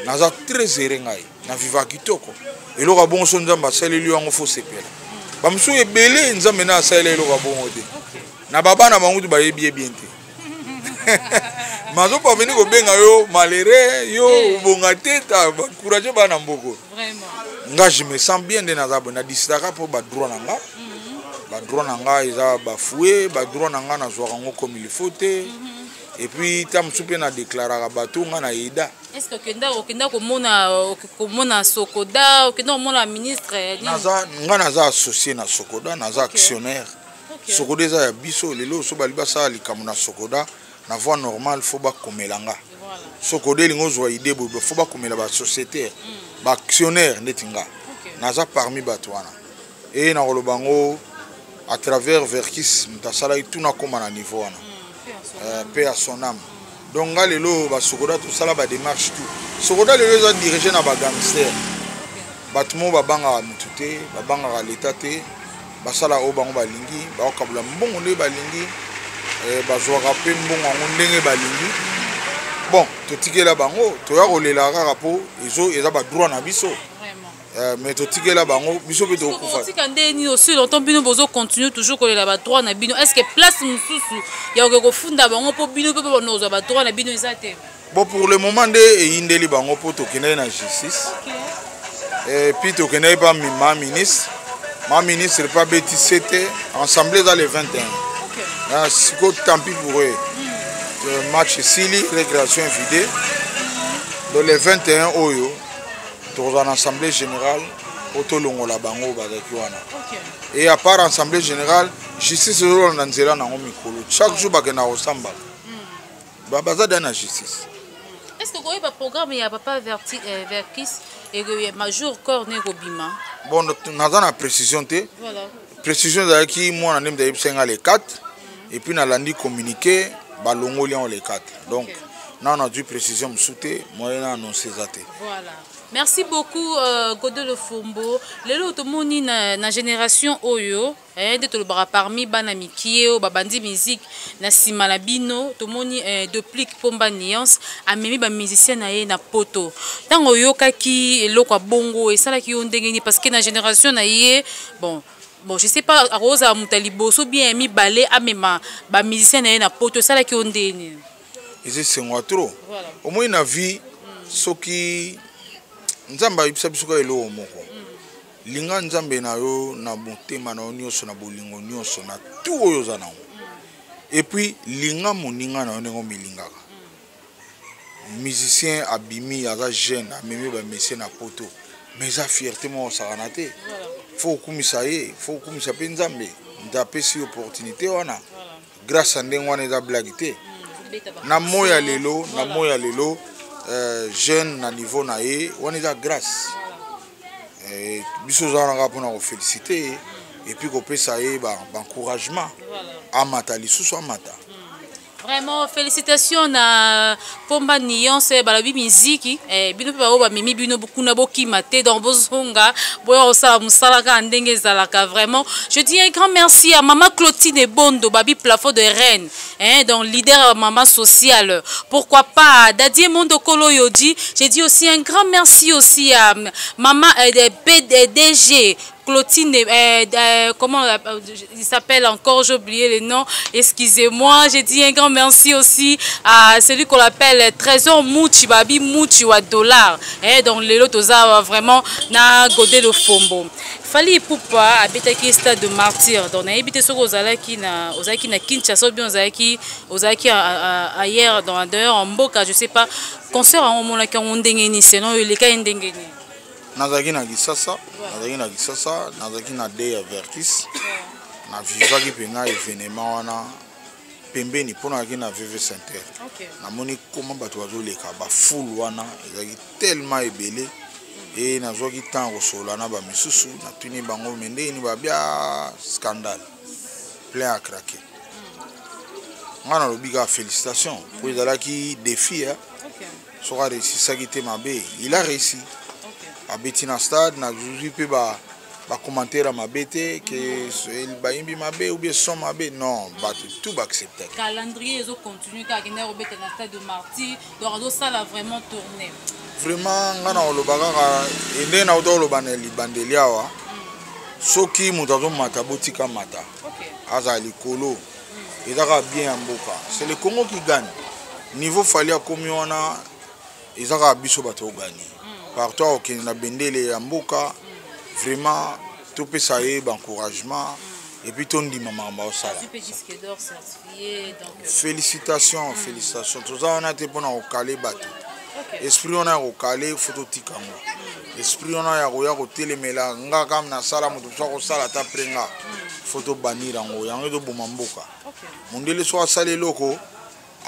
naza très heureux. Ngai naviva kitoko. Eloko ya bongo, so Nzambe asaleli yo yango, fo sepela. Bamosusu ebele, Nzambe na asaleli eloko ya bongo te, na baba na bango tu bayebi ye bien te, mazoparvenir kobenga yo malheureux, yo obonga te. Bacourage bana mboko. Nga, je me sens bien nde naza boye. Nadisitaka mpo badroit na nga, badroit na nga eza bafoué, badroit na nga nazwaka yango comme il faut te. Et puis ta mosusu mpe nadéclaraka bato nga na eda. Est ce que okenda komona Sokoda, okenda komona ministre? Nga naza associé na Sokoda, naza actionnaire. Sokoda eza ya biso. Lelo so bali basala likambo na Sokoda na voie normale, fo bakomela nga. Sokoda elingi ozwa idée boye, fo bakomela basociétaire, baactionnaire ndeti nga. Naza parmi bato wana e nakoloba yango à travers Verkis, moto asalaki tuna akóma na niveau wana, paix à son âme. Donc nga lelo, basokoda tosala badémarche tout. Sokoda lelo eza dirigé na bagangster, bato moko babangaka motu te, babangaka leta te, basala oyo bango balingi, bakokabola mbongo ndenge balingi, bazwaka mpe mbongo yango ndenge balingi. Bon, totikela bango, toya kolela kaka mpo eza badroit na biso, mais totikela bango, biso mpe tokokufa. Tika nde nini? Aussi longtemps bino bozocontinue toujours kolela badroit na bino, est ce que place mosusu ya koke kofunda bango mpo bino mpe bano kozwa badroit na bino eza te? Bon, pour le moment nde eyindeli bango mpo tokendaki na justice, et puis tokendaki mpa ma ministre, ma ministre mpe abeti te. Assemblée eza le 21. Ah, sikoyo tant pis pour eux. Match esili, récréation vide. Donc le 21 oyo tokozala na assemblée générale. Po tolongola bango bazalaki wana. Et à part assemblée générale, justice ezolanda nzela nango mikolo. Chaque jour bakendaka kosambaka. Baza da na justice. Est-ce que koyeba programme ya papa Verti, Verkis et ma jour corps ne kobima? Bon, naza na précision te. Voilà. Précision ezalaki mwana nde moto ayebisaki nga le 4 et puis nalandi communiqué balongoli yango le 4. Donc nano nazwi précision mosusu te, moyen na annonce eza te. Voilà. Merci beaucoup Godé Lofombo. Lelo tomoni na génération oyo, nde tolobaka parmi bana mikie oyo babandi musique na nsima na bino, tomoni Deplick Pomba Nuance amemi ba musicien na ye na poto. Ntango oyokaki eloko ya bongo esalaki yo ndenge nini? Parce que na génération na ye, bon, je sais pas, akozala moto ya liboso bien ya mibale amema ba musicien na ye na poto, esalaki yo ndenge nini? Eza esengo ya trop. Voilà. Omoni na vie, soki Nzambe ayebisa biso kaka eloko moko, linga Nzambe na yo na motema na yo nyonso, na bolingo nyonso, na tout oyo oza nango, et puis linga moninga na yo ndenge omilingaka. Musicien abimi, aza jeune, amemi bamesie na poto, mais eza fierté moko osakana te. Faut okumisa ye, faut okumisa mpe Nzambe nde apesi opportunité wana. Grâce ya ndenge wana eza blague te. Na moi ya lelo, na moi ya lelo, jeune na niveau na ye wana eza grâce. Biso oza wana kaka mpona koféliciter ye et puis kopesa ye baencouragement, amata lisusu, amata. Vraiment, félicitations na Pomba Nuance, balobi miziki, bino mpe bao bamemi bino kuna bokima te, donc bozonga boya kosala mosala kaka ndenge ezalaka. Vraiment, je dis un grand merci à Mama Clotine Ebondo, babi plafond de Rennes, hein, donc leader maman sociale. Pourquoi pas Dadie Mondo Kolo Yodi. J'ai dit aussi un grand merci aussi à Mama PDG Clotine, comment il s'appelle encore, j'ai oublié le nom, excusez-moi. J'ai dit un grand merci aussi à celui qu'on appelle Trésor Mouchi, Babi Mouchi wa dollar. Donc lelo toza vraiment na Godé Lofombo. Fally Ipupa abetaki stade de martyr. Donc nayebi te soki ozalaki na Kinshasa ou bien ozalaki ailleurs, dans d'ailleurs en mboka, je sais pas. Concert yango omonaki yango ndenge nini? Sinon elekaki ndenge nini? Nazalaki na Kisasa, nazalaki na Kisasa, nazalaki na de ya Verkis, navivaki mpenza événement wana pembeni mpo nazalaki na VV Center. Namoni koma bato bazoleka, bafoule wana ezalaki tellement ebele e nazwaki temps ya kosolola na bamisusu, natuni bango me ndenge nini, babia scandale, plein à craquer. Nga nalobi kaka félicitation mpo ezalaki défi, eh. Soki aréussisaki te mabe, il a réussi. Abeti na stade, nazwi mpe bacommentaire ya mabe te ke bayimbi mabe ou bien son mabe, non, bato tout baacceptaki. Calendrier ezocontinue kaka, akendaki kobeta na stade de martyr, donc azosala vraiment tournée. Vraiment, nga na koloba kaka ndenge nauta koloba na libandeli awa, soki moto azomata, botika mata. Azala likolo, eza kaka bien ya mboka, c'est le Congo qui gagne. Niveau Fally akomi wana, eza kaka biso bato oganye partout, akokende na bendele ya mboka. Vraiment, topesa ye baencouragement et puis tondima makambo aosala. Azwi mpe disque d'or certifié, donc Félicitation, félicitation. Toza wana te mpona kokale bato. Esprit wana ya kokale, faut totika yango. Esprit wana ya koya kotelemela nga kame nasala, moto mosu akosala ata pre nga, faut tobannir yango. Yango ezoboma mboka. Mondele so asali eloko,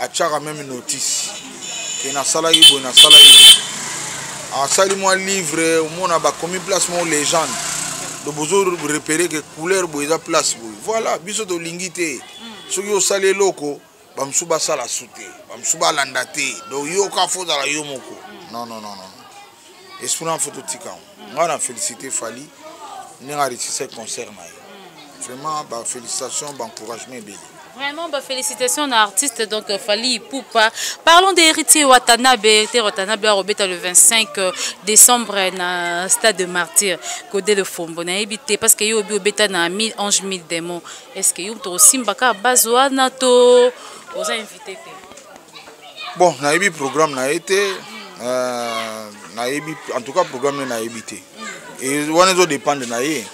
atiaka même notice ke nasalaki boye, nasalaki boye, asali mwa livre, omona bakomi place moko légende, donc bozo repérer ke couleur boye eza place boye. Voilà, biso tolingi te soki osali eloko, bamosusu basala su te, bamosusu balanda te, donc yoka, faut ozala yo moko. Non, non, non, non, esprit wana faut totika yango. Ngai na félicité Fally ndenge aréussise concert na ye. Vraiment, bafélicitation, baencouragement ebele. Vraiment, bah, félicitations à l'artiste, donc Fally Ipupa. Parlons d'Héritier Watanabe. Héritier Watanabe a le 25 décembre na stade de martyr. Godé Lofombo nayebi te parce que yo obi obeta na 1000 anges 1000 démons. Est-ce que yo to simbaka base wana to oza invité te? Bon, nayebi programme na ye te. Nayebi en tout cas programme ne nayebi te. Et wana ezodépendre na ye.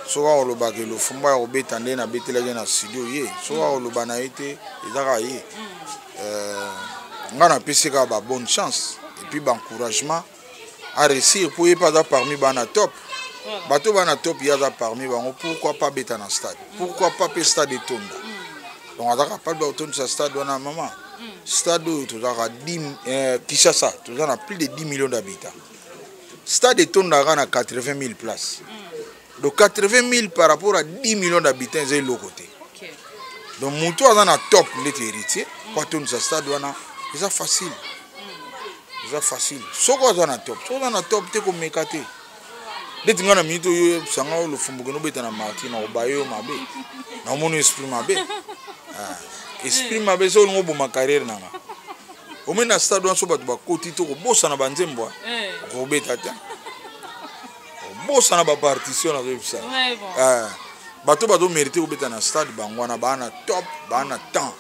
Soki akolobaka Lofombo ya kobeta nde nabetelaki na studio ye, soki akoloba na ye te, eza kaka ye. Nga napesi kaka ba bonne chance et puis baencouragement à réussir mpo ye mpe aza parmi bana top. Bato bana top, ye aza parmi bango. Pourquoi pas beta na stade? Pourquoi pas mpe stade etonda? Donc aza capable ya kotondisa stade wana, mama. Stade oyo tozalaka Kinshasa, toza na plus de 10 millions d'habitants. Stade etondaka na 80 000 places. Donc 80 000 par rapport à 10 millions d'habitants, eza eloko te. Donc moto aza na top ndeti Héritier, po atondisa stade wana eza facile, eza facile soki aza na top. Soki oza na top te, komeka te. Ndeti ngai na minute oyo oyebisanga oyo Lofombo obeta na Martyrs, na kobaye yo mabe, naomoni esprit mabe. Ah, esprit mabe. So olingi oboma carrière na nga, omoni na stade wana, so bato bakoti to kobosana banzembo, okobeta te, obosana bapartition. Nazoyebisa bato bazomérite kobeta na stade, bango wana baa na top, baa na temps,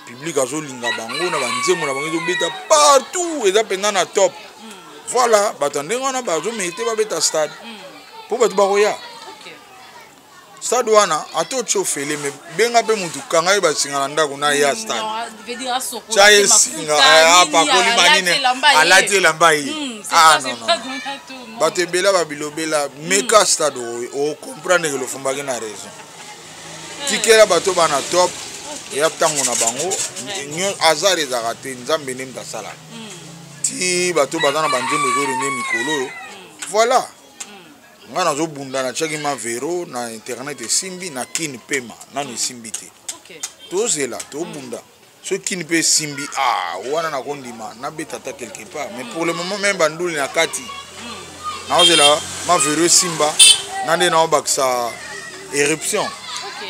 public azolinga bango na banzembo na bango ezobeta partout, eza mpenza na top. Voilà, bato ya ndenge wana bazomérite babeta stade, mpo bato bakoya stade wana. Ata otie ofele, me benga mpe motu, kanga ye basinga na ndako na ye ya stade, tia ye singa, apakoli manini, alati elamba ye. Ah non, non, bato ebele babilobela. Meka stade, ocomprendre ke Lofombaki na raison. Tikela bato bana top, eya ntango na bango. Hasard ezalaka te, Nzambe nde moto asalaka. Ti bato baza na banzembo ezorenge mikolo oyo. Voilà, ngai nazobunda, natiaki mavero na internet, esimbi na Kini. Pema nano esimbi te, tozela, tobunda. Soki Kini mpe esimbi, ah, wana nakondima nabeta ata quelque part. Mais pour le moment, même banduli na kati, naozela mavero esimba na nde naobakisa Éruption.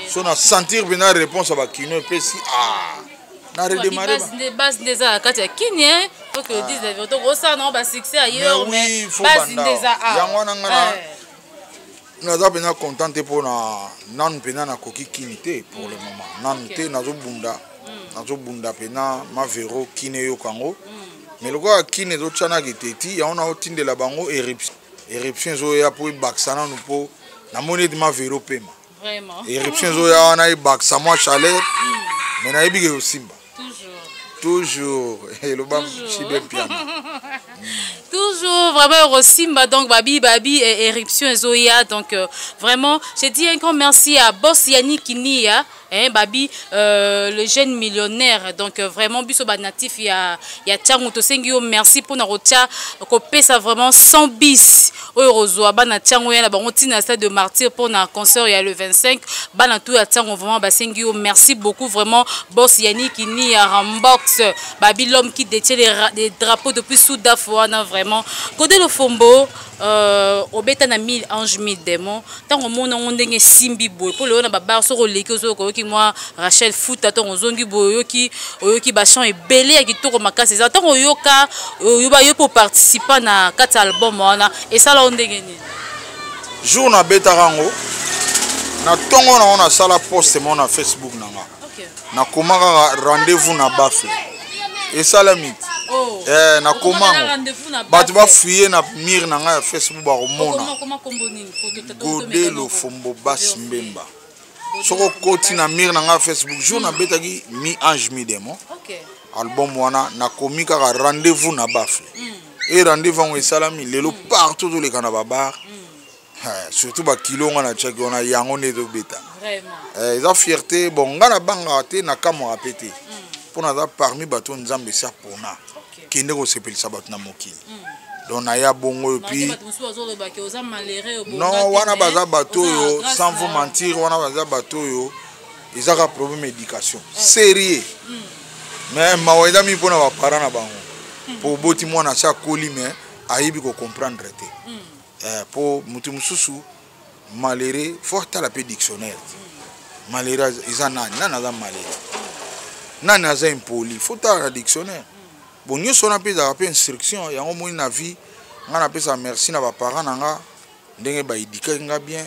So na sentir mpenza réponse ya bakino epesi, ah, na redémarrer. Base nde eza na kati ya Kini, faut que dise la vérité. Okosala nango basuccès ailleurs, mais base nde eza. Yango wana nga naza mpenza content te, mpona nanu mpenza nakoki Kini te pour le moment, nanu te. Nazobunda, nazobunda mpenza mavero Kini eyoka yango. Mais lokola Kini ezotyanaki te, ti yango naotindela bango Éruption. Éruption ezoya mpo ebakisa nanu, mpo namoni ete mavero pema. Éruption ezoya wana, ebakisa mwa chaleur, mais nayebi ke kosimba toujours, eloba Chibe Mpiana. Toujours vraiment Rosimba. Donc babi babi, Éruption ezoya. Donc vraiment, j'ai dit un grand merci à boss Yannick Nia, hein, babi le jeune millionnaire. Donc vraiment, biso ba natif ya Tshangu, tosengi yo merci mpona kotia kopesa vraiment 100 bis oyo kozwa bana Tshangu ya na bango ntina stade de Martyr mpona concert ya le 25. Bana tu ya Tshangu vraiment basengi yo merci beaucoup, vraiment, boss Yannick Nia Rambox, babi l'homme qui détient les drapeaux depuis Soudaf wana. Vraiment, Godé Lofombo, obeta na 1000 anges 1000 démons. Ntango omona yango ndenge esimbi boye, mpo lelo na babar, soki oleki, ozoyoka, oyoki mwa Rachel Futa. Ntango ozongi boye, oyoki bachant ebele ya kitoko makasi. Eza ntango oyoka oyoba yo mpe oparticipa na kati ya album wana, esala yo ndenge nini? Jour nabetaka yango na ntongo nango, nasala poste moko na Facebook na nga, nakoma kaka "Rendez-vous na baffle". Esalami te. Oh. Nakoma yango, bato bafuye na mur na ngai ya Facebook, bakomona Godé Lofombo Bas Mbemba. Soki okoti na mur na ngai ya Facebook, jour nabetaki Mi Ange Mi Démon, album wana, nakomi kaka "Rendez-vous na baffle". E rendez-vous yango esalami lelo partout, toleka na babar, surtout bakilo nga natiaki wana, yango nde ezobeta. Eza fierté. Bon, nga nabangaka te, nakamwaka mpe te, mpo naza parmi bato Nzambe esi apona kende kosepelisa bato na mokili. Donc naya bongo. Et puis non, wana baza bato oyo, sans vous mentir, wana baza bato oyo ezaka problème éducation sérieux. Mais mawa eza mingi mpona baparent na bango, mpo oboti mwana asi akoli, mais ayebi kocomprendre te. Mpo moto mosusu malheureux, faut atala mpe dictionnaire. Malheureux eza nani? Nani aza malheureux? Nani aza impoli? Faut tala na dictionnaire. Bon, nyonso wana mpe ezalaka mpe instruction. Yango moni na vie, ngai napesaka merci na baparent na nga, ndenge baéduquaki nga bien,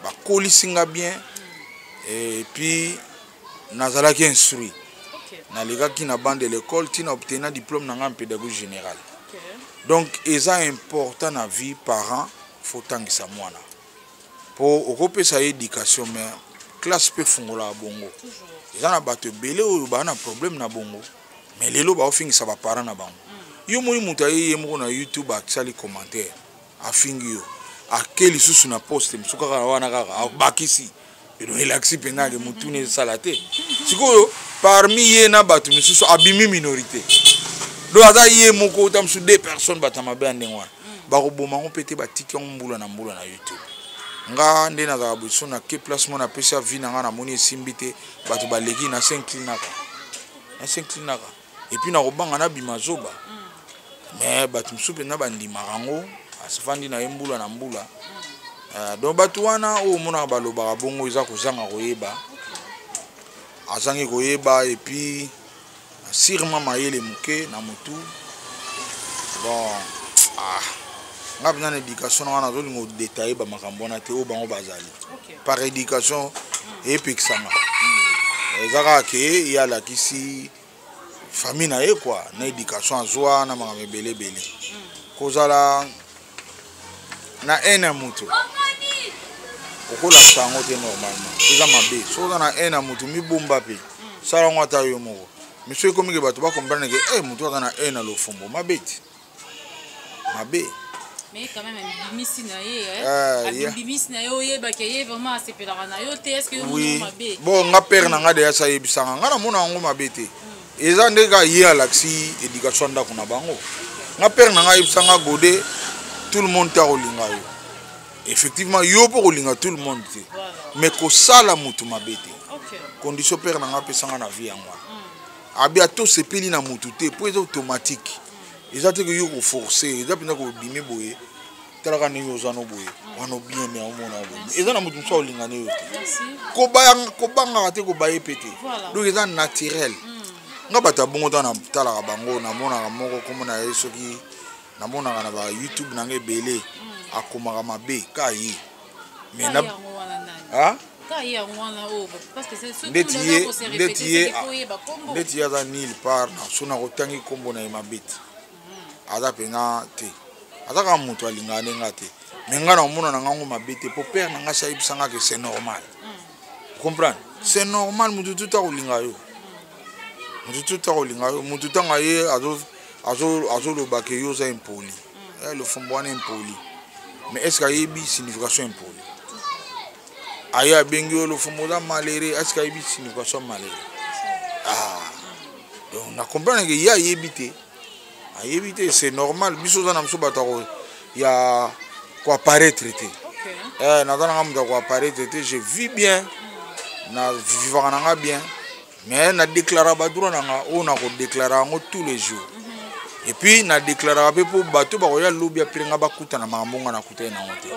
bakolisi nga bien, et puis nazalaki instruit. Nalekaki na banc de l'école ntina obtenir diplôme na ngai en pédagogie générale. Donc eza important na vie, parent faut tangisa mwana, mpo okopesa ye éducation, mais classe mpe fungolaka bongo. Eza na bato ebele oyo baa na problème na bongo, mais lelo baofingisa baparent na bango. Yo moni moto aye ye moko na YouTube, asali commentaire, afingi yo. Ake lisusu na poste mosusu kaka wana kaka abakisi eno elakisi mpenza ke motuna esala te. Sikoyo parmi ye na bato misusu abimi minorité, donc aza ye moko ta mosusu deux personnes bato ya mabe ya ndenge wana bakoboma yango mpe te, batiki yango mbula na mbula na YouTube. Nga nde nazalaka boye, so nake place mo napesi avis na nga, namoni esimbi te, bato baleki, na s'inclinaka, na s'inclinaka, et puis nakobanga nabima zoba. Mais bato mosusu mpenza bandimaka yango, asifandi na ye mbula na mbula. Donc bato wana oyo omonaka balobaka bongo eza kozanga koyeba, azangi koyeba, et puis sûrement mayele moke na motu. Bon, ah, nga mpenza na éducation na nga nazolinga odetaille bamakambo wana te oyo bango bazali. Par éducation eyepekisanga, eza kaka ke ye alakisi famille na ye quoi, na éducation azwa na makambo ebele ebele. Kozala na haine ya moto okolakisa yango te, normalement eza mabe. Soki oza na haine ya moto, mibomba mpe sala yango ata yo moko. Mais soki ekomi ke bato bacomprendre ke eh, moto aza na haine ya Lofombo, mabe ti mabe. Mais quand même abimisi na ye, eh? Abimisi na ye, oyebaki ye vraiment asepelaka na yo te. Est ce que yo oui. Mabe? Bon, nga père na nga deya sa ayebisanga nga, namona yango mabe te. Eza nde kaka ye alakisi éducation ya ndako na bango. Nga père na nga ayebisanga: "Gode, tout le monde te akolinga yo." Effectivement, yo mpo kolinga tout le monde te, mais kosala motu mabe te. Condition père na nga apesanga na vie yango wana. Abi ata osepeli na motu te, mpo eza automatique, eza te ke yo koforce, eza mpenza kobimi boye. Talaka ndenge oza no boye wana, obien me omona boye, eza na motu mosusu akolinga ne yo te. Kobangaka te, kobaye mpe te, donc eza naturel. Nga bato ya bongo, ntango natalaka bango, namonaka moko kombo na ye, soki namonaka na ba YouTube na nga ebele, akomaka mabe ka ye. Mais na ah? Ndeti ye, ndeti ye aza nulle part na so nakotangi nkombo na ye mabe te. Aza mpena te, aza kaka moto alingaka nde nga te. Mais nga nakomona na ngango mabe te, po père na nga si ayebisanga ke c'est normal. Comprendre, c'est normal, motu tuta kolinga yo, motu tuta kolinga yo. Motu ntango aye azoloba ke yo oza impoli, Lofombo wana impoli, mais est ce que ayebi signification impoli? Aye abengi yo Lofombo oza malheureux, est ce que ayebi signification malheureux? Ah, donc na comprendre ke ye ayebi te, ayebi te, c'est normal. Biso oza na biso bato ya koapparaître te. Naza nanga moto ya koapparaître te. Je vis bien, na vivaka nanga bien, mais na déclara badroit nanga oyo nakodéclara yango tous les jours. Et puis na déclaraka mpe mpo bato bakoya lobi apres nga bakutana makambo nga nakutani nango te.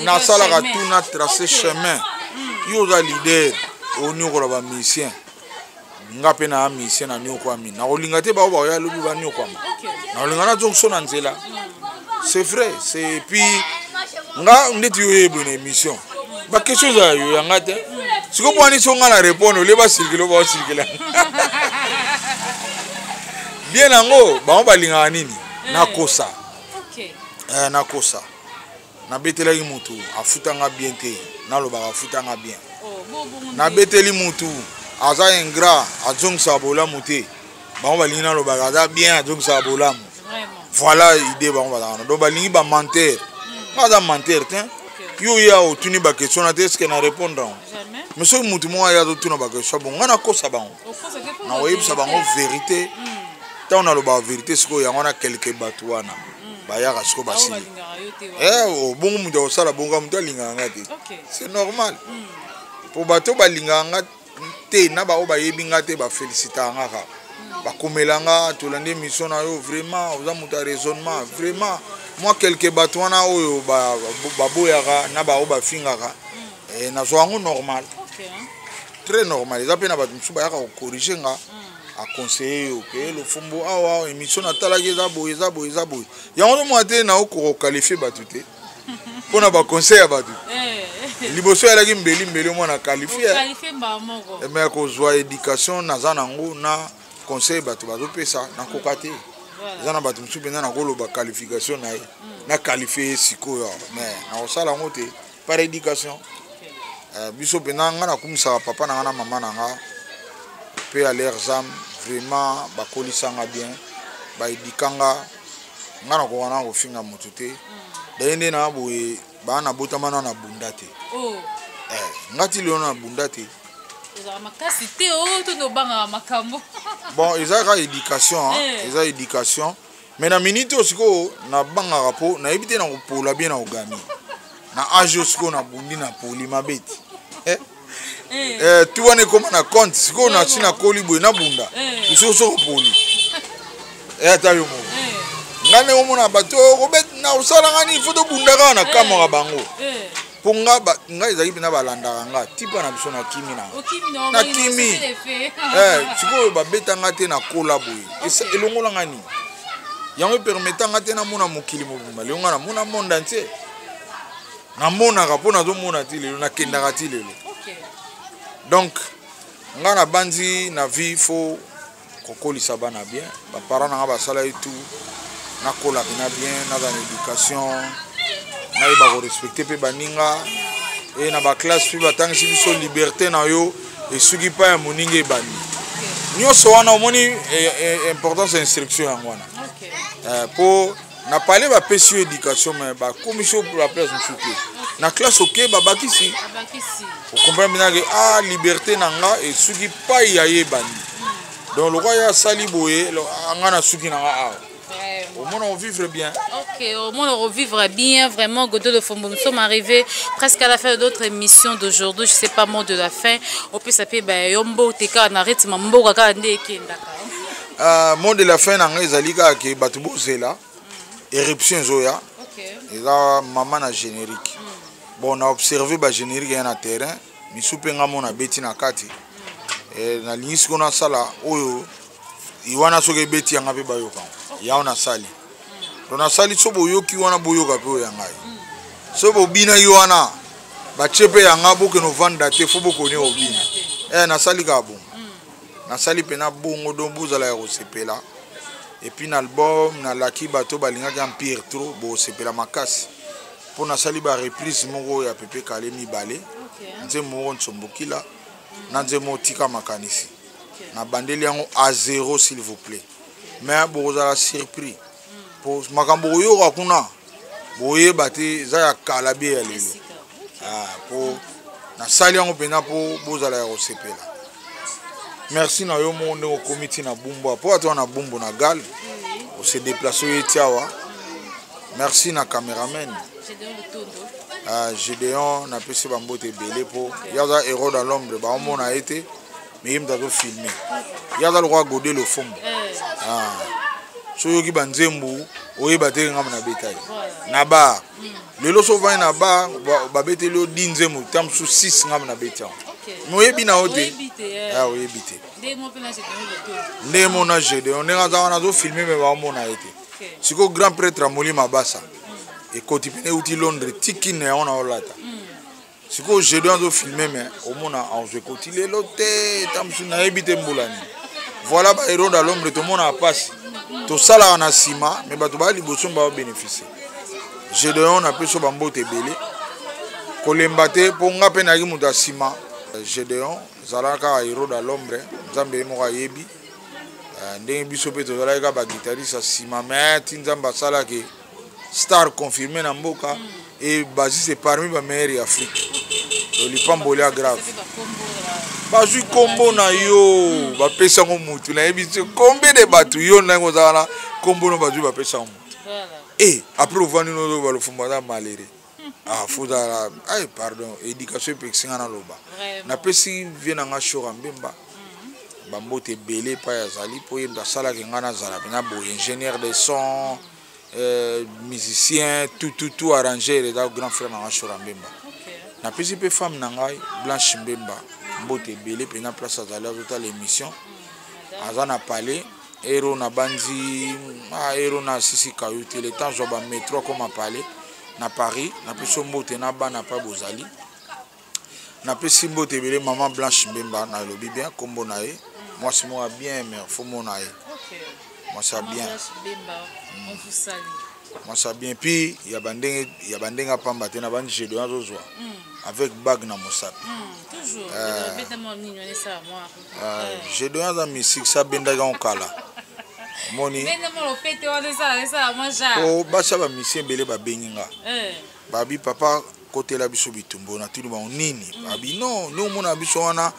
Nasalaka tout na trace chemin. Yo oza leader, oniokola bamusicien, nga mpe na musicien na niokwami, nakolinga te bao bakoya lobi baniokwama, nakolinga nazongiso na nzela. C'est vrai, c'est puis nga ndeti yo oyebwe na émission, baquestion ezala yo yanga te. Sikoyo mpo wani so nga na répondre olie basilikela oyo baosilikela bien yango, bango balingaka nini? Nakosa, nakosa. Nabetelaki mutu afutanga bien te, nalobaka afutanga bien. Nabeteli mutu aza ingrat, azongisaka bolamu te, bango balingi nalobaka aza bien, azongisaka bolamu. Voilà idée bango bazalaka na, donc balingi bamenteur. Nga aza menteur te. Yo ya otuni baquestion na te, est-ce na répondre yango? Mais soki mutu moko aya azotuna baquestion bongo, nga nakosa bango, nakoyebisa bango vérité. Ntango nalobaka vérité sikoyo, yango wana quelque bato wana bayaka sikoyo basili bongo. Moto akosala bongo, moto alingaka nga te, c'est normal. Po bato balingaka nga te na baoyo bayebi nga te, bafélicitaka nga kaka, bakomela nga: "Tolandi émission na yo, vraiment oza moto ya raisonnement." Vraiment mwa quelque bato wana oyo baboyaka na baoyo bafingaka, nazwa yango normal, très normal. Eza mpe na bato mosusu bayaka kocorriger nga, aconseille yo ke Lofombo awa émission natalaki eza boye, eza boye, eza boye. Yango nomona te, naokoka koqualifier bato te mpona baconseil ya bato. Liboso eyalaki mbeli mbeli, omwana qualifie, mais kozwa éducation naza nango na conseil bato bazopesa, nakoka te. Eza na bato mosusu mpenza nakoloba qualification na ye, na qualifie ye sikoyo, mais nakosala yango te par éducation. Biso mpenza, nga nakumisaka papa na nga na mama na nga mpe à leurs âmes, vraiment bakolisanga bien, baéduquanga nga. Nakoka na kofinga motu te. Daye nde na boye baa nabotama na nabunda te. Oh. Eh, nga ti lelo nabunda te. Ozalaka makasi te o oh, to nde obangaka makambo. Bon, eza kaka éducation, hein? Eh. Eza éducation. Mais na minute oyo sikoyo nabangaka mpo nayebi te na kopola bien na kogami. Na age oyo sikoyo nabundi na poli mabe te. Eh? Eh. Eh, tu wana ekoma na compte sikoyo nasi nakoli boye nabunda eh. mosusu soki opoli eh, ata yo moko eh. ngai ndenge omona bato na osala ngai nini fo tobunda kaka na kamwaka bango mpo nga ngai ezalaki mpena balandaka nga tipa na biso nakimi na nakimi sikoyo babeta nga te nakola boye elongola nga nini yango epermeta nga te namona mokili mobimba lelo nga namona monde entier Namonaka mpo nazomona ti lelo, nakendaka ti lelo. Donc nga nabanzi na vie faut kokolisa bana bien. Ba parents na nga basala ye tout nakola pena bien, naza na éducation, nayeba ko respecter mpe baninga e na ba classe mpe batangisi biso liberté na yo esuki pa ya moninga ebandi nyonso wana omoni e, e, importance ya instruction yango wana mpo Na palais ba pesi yo education mais ba komisi yo la place mosusu te. Na classe oke ba bakisi. O comprendre bien que ah liberté na nga esuki pai ya ye ebandi. Donc lokwa ya sali boye nga na suki na nga awa. Au moins on vivre bien. Ok, au moins on vivre bien, vraiment, Godot de Fombo. Nous sommes arrivés presque à la fin de notre émission d'aujourd'hui. Je sais pas, mot de la fin. On peut s'appeler ben, Yombo, Teka, na rythme, Mboka, Kande, Kendaka. Euh, mot de la fin na ngai ezali kaka ke bato bozela éruption ezoya eza mama na générique mm. bon na observe ba générique ya na terrain misu mpe ngai mona abeti na kati mm. eh, nalingi sikoyo nasala oyo wana soki ebeti yanga mpe bayoka yango nasali mm. to nasali so boyoki wana boyoka mpe oyo ya ngai so bobinaki wana batie mpe yanga bokende ovanda te fo bokoni obina eh, nasali kaka bongo Nasali pena bongo donc bozala ya kosepela. Et puis na album nalaki bato balingaki empire trop bosepela makasi mpo nasali ba reprise moko ya Pepe Kale mibale nzembo moko Nsombokila na nzembo moko Tika makanisi nabandeli yango à zéro s'il vous plaît mais bokozala surpris mpo makambo koyoka kuna boyeba te eza ya kala bie ya lelo mpo ah, nasali yango mpenza mpo bozala ya kosepela merci na yo moko ndenge okomi ti na bumbu mpo ata na bumbu na gale ose déplace oye ti awa merci na cameraman ah, gédéon napesi bambote ebele mpo ye aza héros dans l'ombre baomona ye te mais ye moto azofilme ye aza lokola gode lofombo eh. ah. so oyoki banzembo oyeba te ngambo nabetaki na bar mm. lelo so ovandi na bar babeteli yo di nzembo ta mosusu 6 ngambo nabeti yango mais oyebi na yo te eh. ah, oyebi te ndenge mona gedeon ndenge aza wana azofilme me baomona ye te sikoyo grand prêtre amoli mabasa mm. ekoti pene euti londres tikine yango na olata mm. Sikoyo Gedeon azo filme mais omona azwa ekoti lelo te ta mosusu nayebi te mbula nini. Voilà ba héros dans l'ombre tomonaka mpasi tosalaka na nsima mais bato baya liboso mba babénéficie. Gedeon napesi yo bambote ebele kolemba te mpo nga mpe nayaki moto ya nsima. Gedeon zala kaka héros dans l'ombre nzambe ye moko ayebi euh, ndenge biso mpe tozalaki kaka baguitariste ya nsima mais ti nzambe asalaki star confirmé na mboka mm. et basiste c'est parmi ba meilleurs ya Afrique donc lipamboli ya grave bazwi nkombo na yo mm. bapesi yango mutu nayebi te combien de bato yo ndenge oza wana nkombo no bazwi bapesi yango mutu e après ovandi nozo balofumba aza malheureux ah fozala ay pardon éducation epekisi nga naloba napesi vie na nga shora mbemba mm. bambote ebele epai azali mpo ye moto asalaki nga nazala mpena boye ingénieur de son euh, musicien tout tout tout arrangeur eza grand frère na nga Shora Mbemba okay. napesi mpe femme na ngai Blanche Mbemba mbote ebele mpenza place azali azotala émission mm, aza na palais ero na banzi ah, ero na sisi kayu te le temps zwa bametro akoma palais na paris napesi yo mbote na bana mpa bozali napesi mbote ebele mama blanche mbemba nalobi bien nkombo na ye mwasi moko ya bien mais fo mona ye mwasi ya bien mwasi ya bien puis ya bandenge ya bandenge apamba te na bandi gedeon azozwa mm. avec bague na mosapi mm, euh, euh, gedeon aza misik sa abendaki yango kala. Omoni po basi ya bamisie ebele babengi nga, babi: "Papa, kotela biso bitumba." Natuni bango nini. Babi: "Non, nde omona biso wana,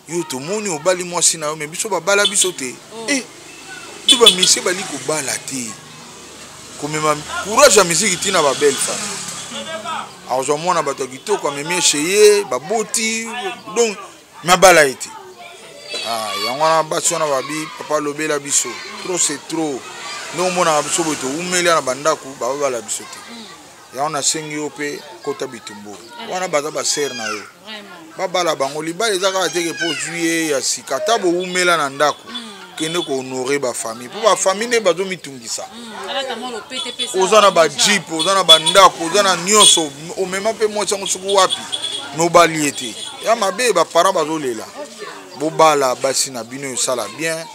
yo tomoni obali mwasi na yo, mais biso babala biso te." E nde bamisie bali kobala te, komema courage ya misiki ntina babelle famille. Akozwa mwana bato ya kitoko, amemi ye chez ye, baboti, donc me abala ye te. Ah, yango wana basi wana babi: "Papa, alobela biso, trop c'est trop. Nde omonaka biso boye, toumeli na bandako, bababala biso te." Yango nasengi yo mpe, kota bitumbu wana, baza basere na yo, babala bango. Libala eza kaka teke mpo ozwi ye ya sika. Ata bowumela na ndako, kende kohonorer bafamille, mpo bafamille nde bazomitungisa. Oza na bajeep, oza na bandako, oza na nyonso, omema mpe mwasi yango soki wapi, me obali ye te, ya mabe. Baparent bazolela. Bobala basi na bino, esala bien,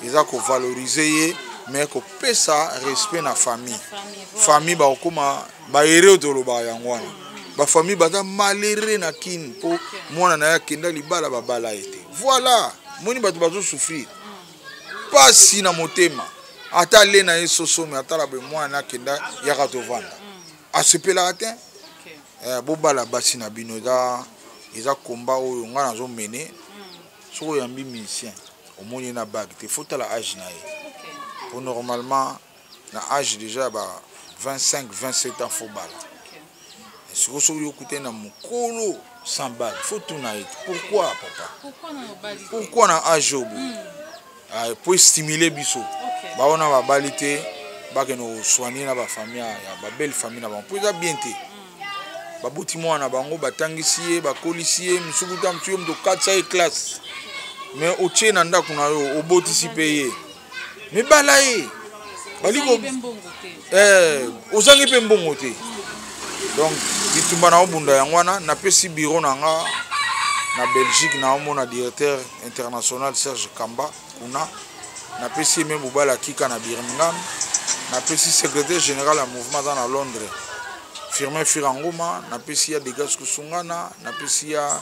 eza kovaloriser ye, mais kopesa respect na famille. Famille bakokóma bahere oyo tolobaka yango wana. Bafamille baza malheureux na Kini mpo mwana na ye akenda libala, babala ye te. Voilà, moni bato bazosouffrir, pasi na motema. Ata ale na ye soso, me atala boye, mwana akenda, yaka tovanda, asepelaka te. Bobala basi na bino. Eza komba oyo ngai nazomene. Soki oyambi musicien, omoni ye na bague te, faut tala age na ye, po normalement na age déjà ya ba 25 27 ans, faut bala. Sikoyo soki okutani na mokolo sans bague, faut tuna ye: "Pourquoi, papa? Pourquoi na age oyo boye?" Po stimuler biso baona babali te, bakende kosoigner na bafamille ya babelle famille na bango, mpo eza bien te. Baboti mwana na bango, batangisi ye, bakolisi ye, mosuku ta mosu, ye moto okatisa ye classe, mais otie na ndako na yo, obotisi mpe ye, mibala ye ozangi mpe mbongo te. Donc bitumba na obunda yango wana. Napesi bureau na nga na Belgique, naomona directeur international Serge Kamba kuna, napesi ye me mobali akika na Birmingham, napesi secrétaire général ya mouvement aza na Londres, Firmin Firangoma, napesi ya Degas Kusungana, napesi ya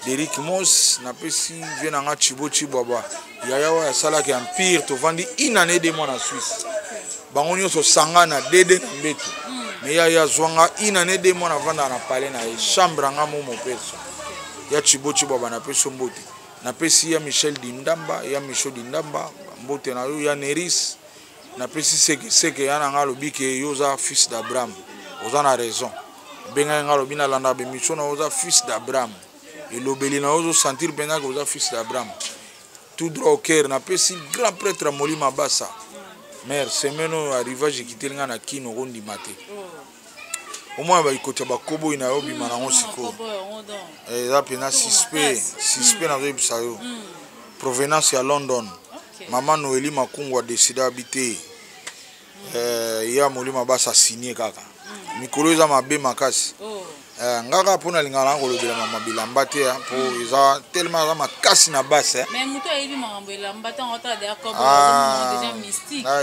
Derik Mos, napesi vie na nga Chibo Chibwaba, yaya oyo asalaki empire. Tovandi une année 2 mois na Suisse, bango nyonso sanga na dede na mbeto, mais yaya azwanga une année 2 mois, navandaka na palais na ye, chambre anga mo mopeso ya Chibo Chibwaba. Napesi yo mbote. Napesi ya Michel Dindamba, ya Michel Dindamba, mbote na yo. Ya Neris, napesi sekeseke ya na nga. Alobi ke yo oza fils d'Abraham, oza na raison. Obengaki nga, alobi: "Nalandaka bémission na yo, oza fils d'Abraham, elobeli na yo ozosentir mpenza ke oza fils d'Abraham." Tout droit au cœur. Napesi grand prêtre Molima Basa mare. Semaine oyo, arrivage ekiteli nga na Kino, okondima te. Omona baikoti ya bakoboyi na yo, obima nango sikoyo, eza mpenza suspect, suspect. Nazoyebisa yo, provenance ya London. Mama Noeli Makungu adécider abi te, ya Molima Basa asigne kaka. Mikolo eza mabe makasi. Nga kaka mpo nalingaka na kolobela mama bilamba te, mpo eza tellement aza makasi na base.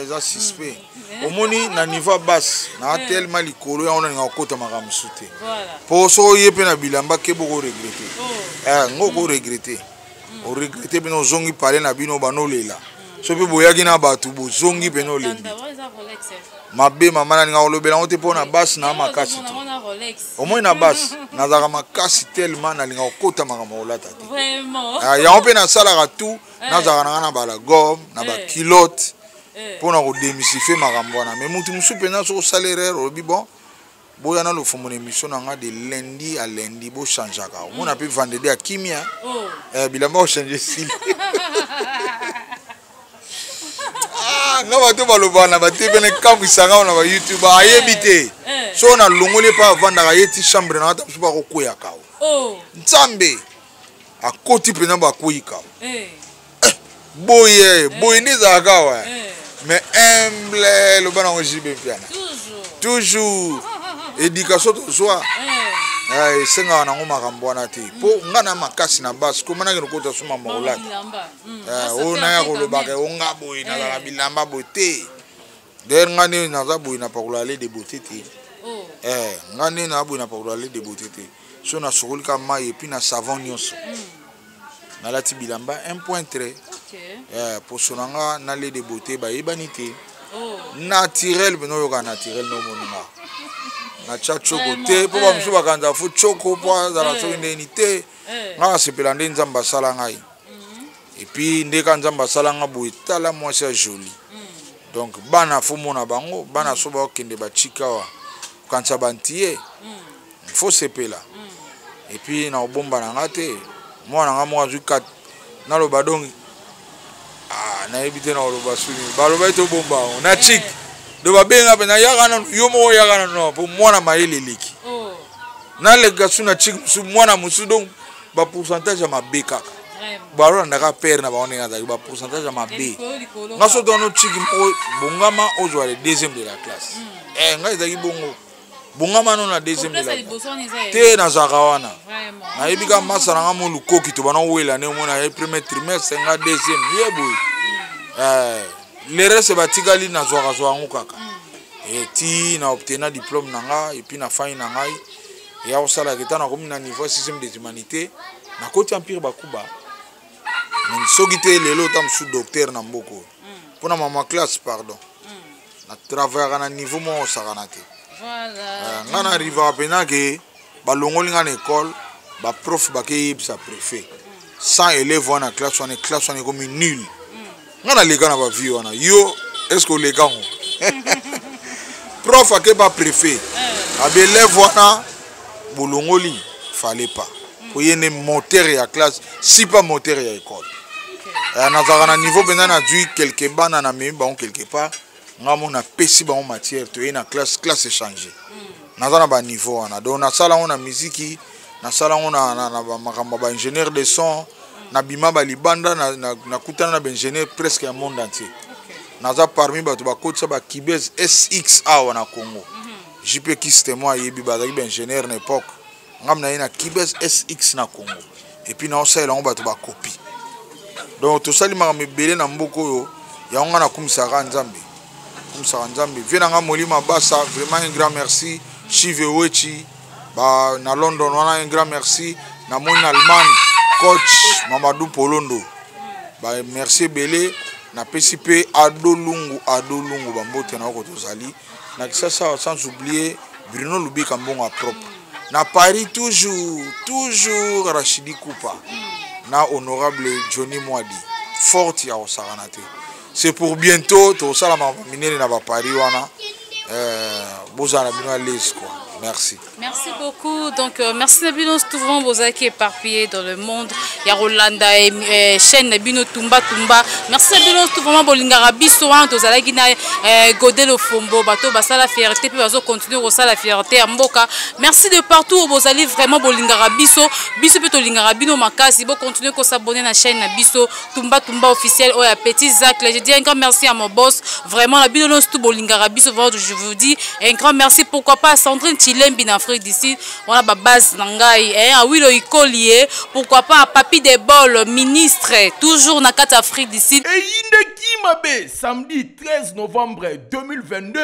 Eza suspect. Omoni na niveau ya base naa tellement likolo, yango nalinga kokota makambo mosusu te, mpo soki oye mpe na bilamba, keba, okoregretter. Ngo okoregretter, oregretter mpena. Ozongi pale na bino, banolela. So mpe boyaki na bato, bozongi mpena, olembi mabe. Mama, nalinga kolobela yango te, mpo na base na makasi te. Omoi na base nazalaka makasi tellement nalinga kokota makambo kolata te. Yango mpe nasalaka tout, nazalaka nanga na balagome na baculotte mpona kodémystifier makambo wana. Mais motu mosusu mpenza, soki osala erreur, olobi: "Bon, boya na lofumu na émission na nga de lundi à lundi." Bochangeaka, omona mpe vendredi ya kimia, bilamba ochange esili. Nga bato balobaka na bate pene, kamwisanga na bayoutube, ayebi te. So nalongoli epa avandaka ye ti chambre na ata mosusu, bakokweyaka o Nzambe akoti mpenza, bakweyika boye boye nde ezalaka awa. Mais humble, loba nango JB Mpiana, toujours éducation tozwa esengaka nango makambo wana te, mpo nga na makasi na basi koma nakende kota so mama kolata oyo naya kolobaka onga boye, nazala bilamba boye te. D'ailleurs nga nde naza boye, napakola lait de beauté te. Nga nde naza boye, napakola lait de beauté te. So nasokoli ka mai et puis na savon nyonso, nalati bilamba un point trait. Eh, poso na nga na lait de beauté bayebani te. Oh. Naturel mpenza oyoka naturel nde omoni nga natya coko te mpo bamosusu eh. bakanza fo coko mpo azala eh. soki ndeni te eh. nga nasepela nde nzambe asala ngai mhm. epuis nde ka nzambe asala nga boye tala mwasi ya jolie mm. Donc bana fo mona bango bana so bakende batika awa kokanisa bantiye mm. fo sepela mm. epuis na kobomba na nga te mwana nga moko azwi 4 naloba donc ah, nayebi te na koloba suni baloba ete obomba yango na chik eh. do babenga mpenza yaka nanu yo moko yaka nanu mpo mwana mayele eleki oh. naleka su na chik mosusu mwana mosusu donc bapourcentage ya mabe kaka balolandaka pere na bango ndenge azalaki bapourcentage ya mabe nga so towana otiki moko bongama ozwa le deuxième de la classe hmm. eh, ngai ezalaki bongo bongama no na deuxième de la te nazalaka wana nayebi kaka masa na nga mo lukoki to bana owela nde omona ye premier trimestre nga deuxième ye boye hmm. eh, le reste batikali nazwaka zwa yango kaka hmm. eh, ti na obtena diplôme na nga epuis na fai na ngai eya kosalaka eta nakomi na niveau ya sixième des humanités nakoti empire bakuba soki te lelo ota mosusu docteur na mboka oyo mpo na mama classe pardon na travaillaka na niveau moko osakana te eh, ngai na arrivaka mpenza ke balongoli ngai na école baprof bakeyebisa préfet sans élève wana classe wana classe wana ekomi nul ngai naleka na bavie wana yo est ce que oleka ngo prof ake ba préfet eh. abi élève wana bolongoli fallait pas po ye nde moteur ya classe si pas moteur ya école eh, nazalaka na niveau mpenza nazwi quelque bana namemi bango quelque part ngai mo napesi bango matière toye na classe classe échange mm. naza na baniveau wana donc nasala yango na miziki nasala yango na, na, na makambo ya baingénieur de son nabima balibanda nakutana na, na, na baingénieur presque ya monde entier okay. naza parmi bato bakotisa bakibes sx awa na congo mm -hmm. jp kistemo ayebi bazalaki baingénieur na époque ngam na ye na kibes sx na congo epuis naosalela yango bato bakopi donc tosali makambo ebele na mboka oyo yango ngai nakumisaka nzambe kumisaka nzambe vie na ngai molima basa vraiment un grand merci chive wechi ba na london wana un grand merci namoni na allemagne coach mamadou polondo ba merci ebele napesi mpe ado lungu ado lungu bambote na oko tozali na kisasa sans oublier bruno lubika mbongo ya propre na paris toujours toujours rachidi kupa na honorable johnny mwadi forte ya kosakana te c'est pour bientôt tokosala makambo minene na baparis wana euh, bozala na bino à l'aise quoi merci merci beaucoup donc euh, merci na bino tout vraiment bozalaki éparpillé dans le monde ya kolanda euh, chaîne na bino tumba tumba merci na bino tout vraiment bolingaka biso wana tozalaki na euh, gode lofombo bato basala fierté mpe bazocontinue kosala fierté ya mboka merci de partout oyo bozali vraiment bolingaka biso biso mpe tolingaka bino makasi bocontinue kosabonne na chaîne na biso Tumba Tumba officiel oyo ya petit Zacle. Je dis un grand merci à mon boss. Vraiment la bino tout bolingaka biso vraiment je vous dis un grand merci pourquoi pas Sandrine Chilembi na Afrique d'ici. On a ba base na ngai hein Awilo Ikolie, pourquoi pas Papi Debol ministre toujours na kati Afrique d'ici. Eyindeki mabe samedi 13 novembre 2022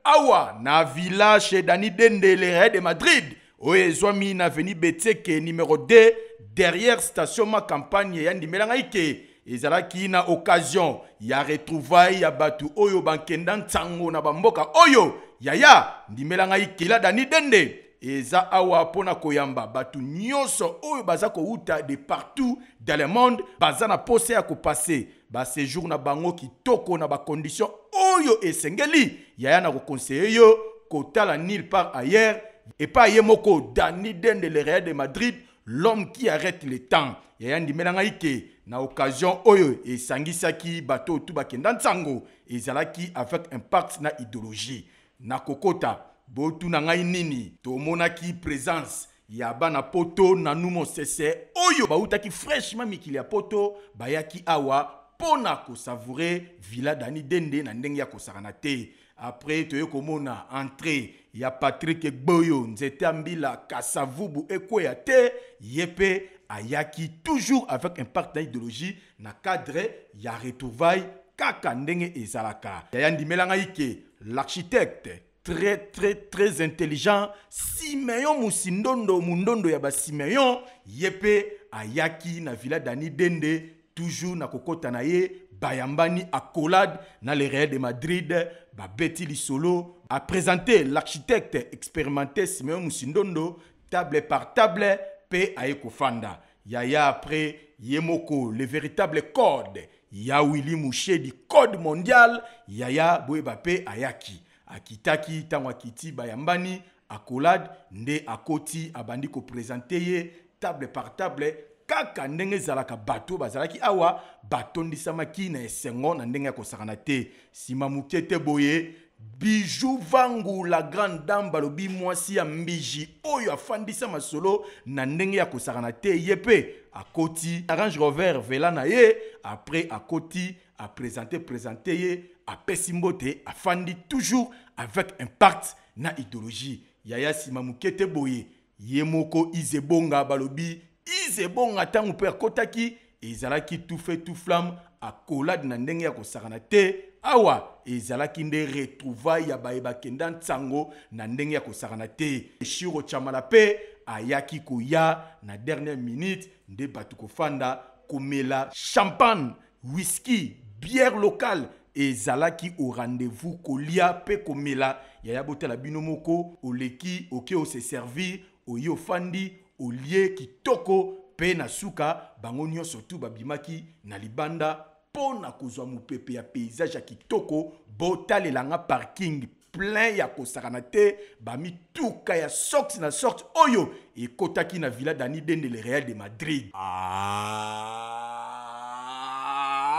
awa na village chez Dani Dende le de Madrid oyo ezwami na avenue Betseke numero 2 derrière station ma campagne ya ndimela ngai ke ezalaki na occasion ya retrouvaille ya bato oyo bankenda nsango na bamboka oyo yaya ndimela ngai kela Dani Dende eza awa mpo na koyamba bato nyonso oyo baza kowuta de partout dans le monde baza na posa ya kopase basejour na bango kitoko na bacondition oyo esengeli yaya na kokonseye yo kotala nulle part ailleurs epai ye moko Dani Dende le Real de Madrid l'homme qui arrête le temps yaya ndimela ngai ke na occasion oyo esangisaki bato oyo tu bakenda nsango ezalaki avec impact na idéologie na kokota botuna ngai nini tomonaki présence ya bana poto nanu mosese oyo bautaki fraîchement mikili ya poto bayaki awa mpo na kosavoure villa Dani Dende na ndenge ya kosakana te après toye komona entrée ya Patrick Gboyo nzete ya mbila kasavubu ekweya te ye mpe ayaki toujours avec impact na idéologie na cadre ya retrouvaille kaka ndenge ezalaka yaya ndimela ngai ke l'architecte très très très intelligent Simeon Musindondo mundondo ya ba Simeon ye mpe ayaki na villa Dani Dende. Toujours na kokota na ye, bayambani accolade na le Real de Madrid, babeti lisolo, a présenté l'architecte expérimenté Simeon Musindondo table par table pe aye kofanda. Yaya, après ye moko le véritable code ya Willy Mushedi, code mondial, yaya boyeba pe ayaki akitaki. Ntango akiti, bayambani accolade, nde akoti, abandi koprésenter ye table par table, kaka ndenge ezalaka. Bato bazalaki awa batondisamaki na esengo na ndenge ya kosakana te. Nsima moke te boye, Bijou Vangu, la grande dame, balobi mwasi ya mbiji oyo afandisa masolo na ndenge ya kosakana te, ye mpe akoti na Range Rover Velar na ye. Après akoti, aprésenter présenter ye, apesi mbote, afandi, toujours avec impact na idéologie. Yaya, nsima moke te boye, ye moko Izebonga, balobi Izebonga, ntango mpe akotaki, ezalaki tout feu tout flamme, accolade na ndenge ya kosakana te. Awa ezalaki nde retrouvaille ya baye bakenda ntango na ndenge ya kosakana te. Shiro Chamala mpe ayaki koya na dernière minute, nde bato kofanda komela champagne, whisky, bière locale ezalaki au rendez-vous, kolia mpe komela. Yaya, botala bino moko, oleki oke ose servir, oye ofandi, olie kitoko. Mpe na suka, bango nyonso tu babimaki na libanda mpo na kozwa mopepe ya paysage ya kitoko. Botalelanga parking plein ya kosakana te, bamituka ya sorte na sorte oyo ekotaki na Villa Dani Dende, le Real de Madrid. Ah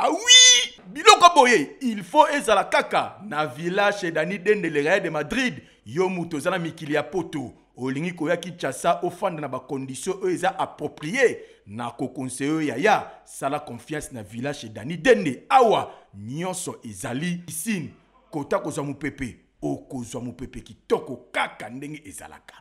oui, biloko boye il faut ezala kaka na villa chez Dani Dende, le Real de Madrid. Yo moto oza na mikili ya Poto, olingi koya Kinshasa, ofanda na bacondition oyo eza approprié, na koconseiller oyo, yaya, sala confiance na villa chez Dani Dende. Awa nyonso ezali, piscine, kota kozwa mopepe, okozwa mopepe kitoko kaka ndenge ezalaka.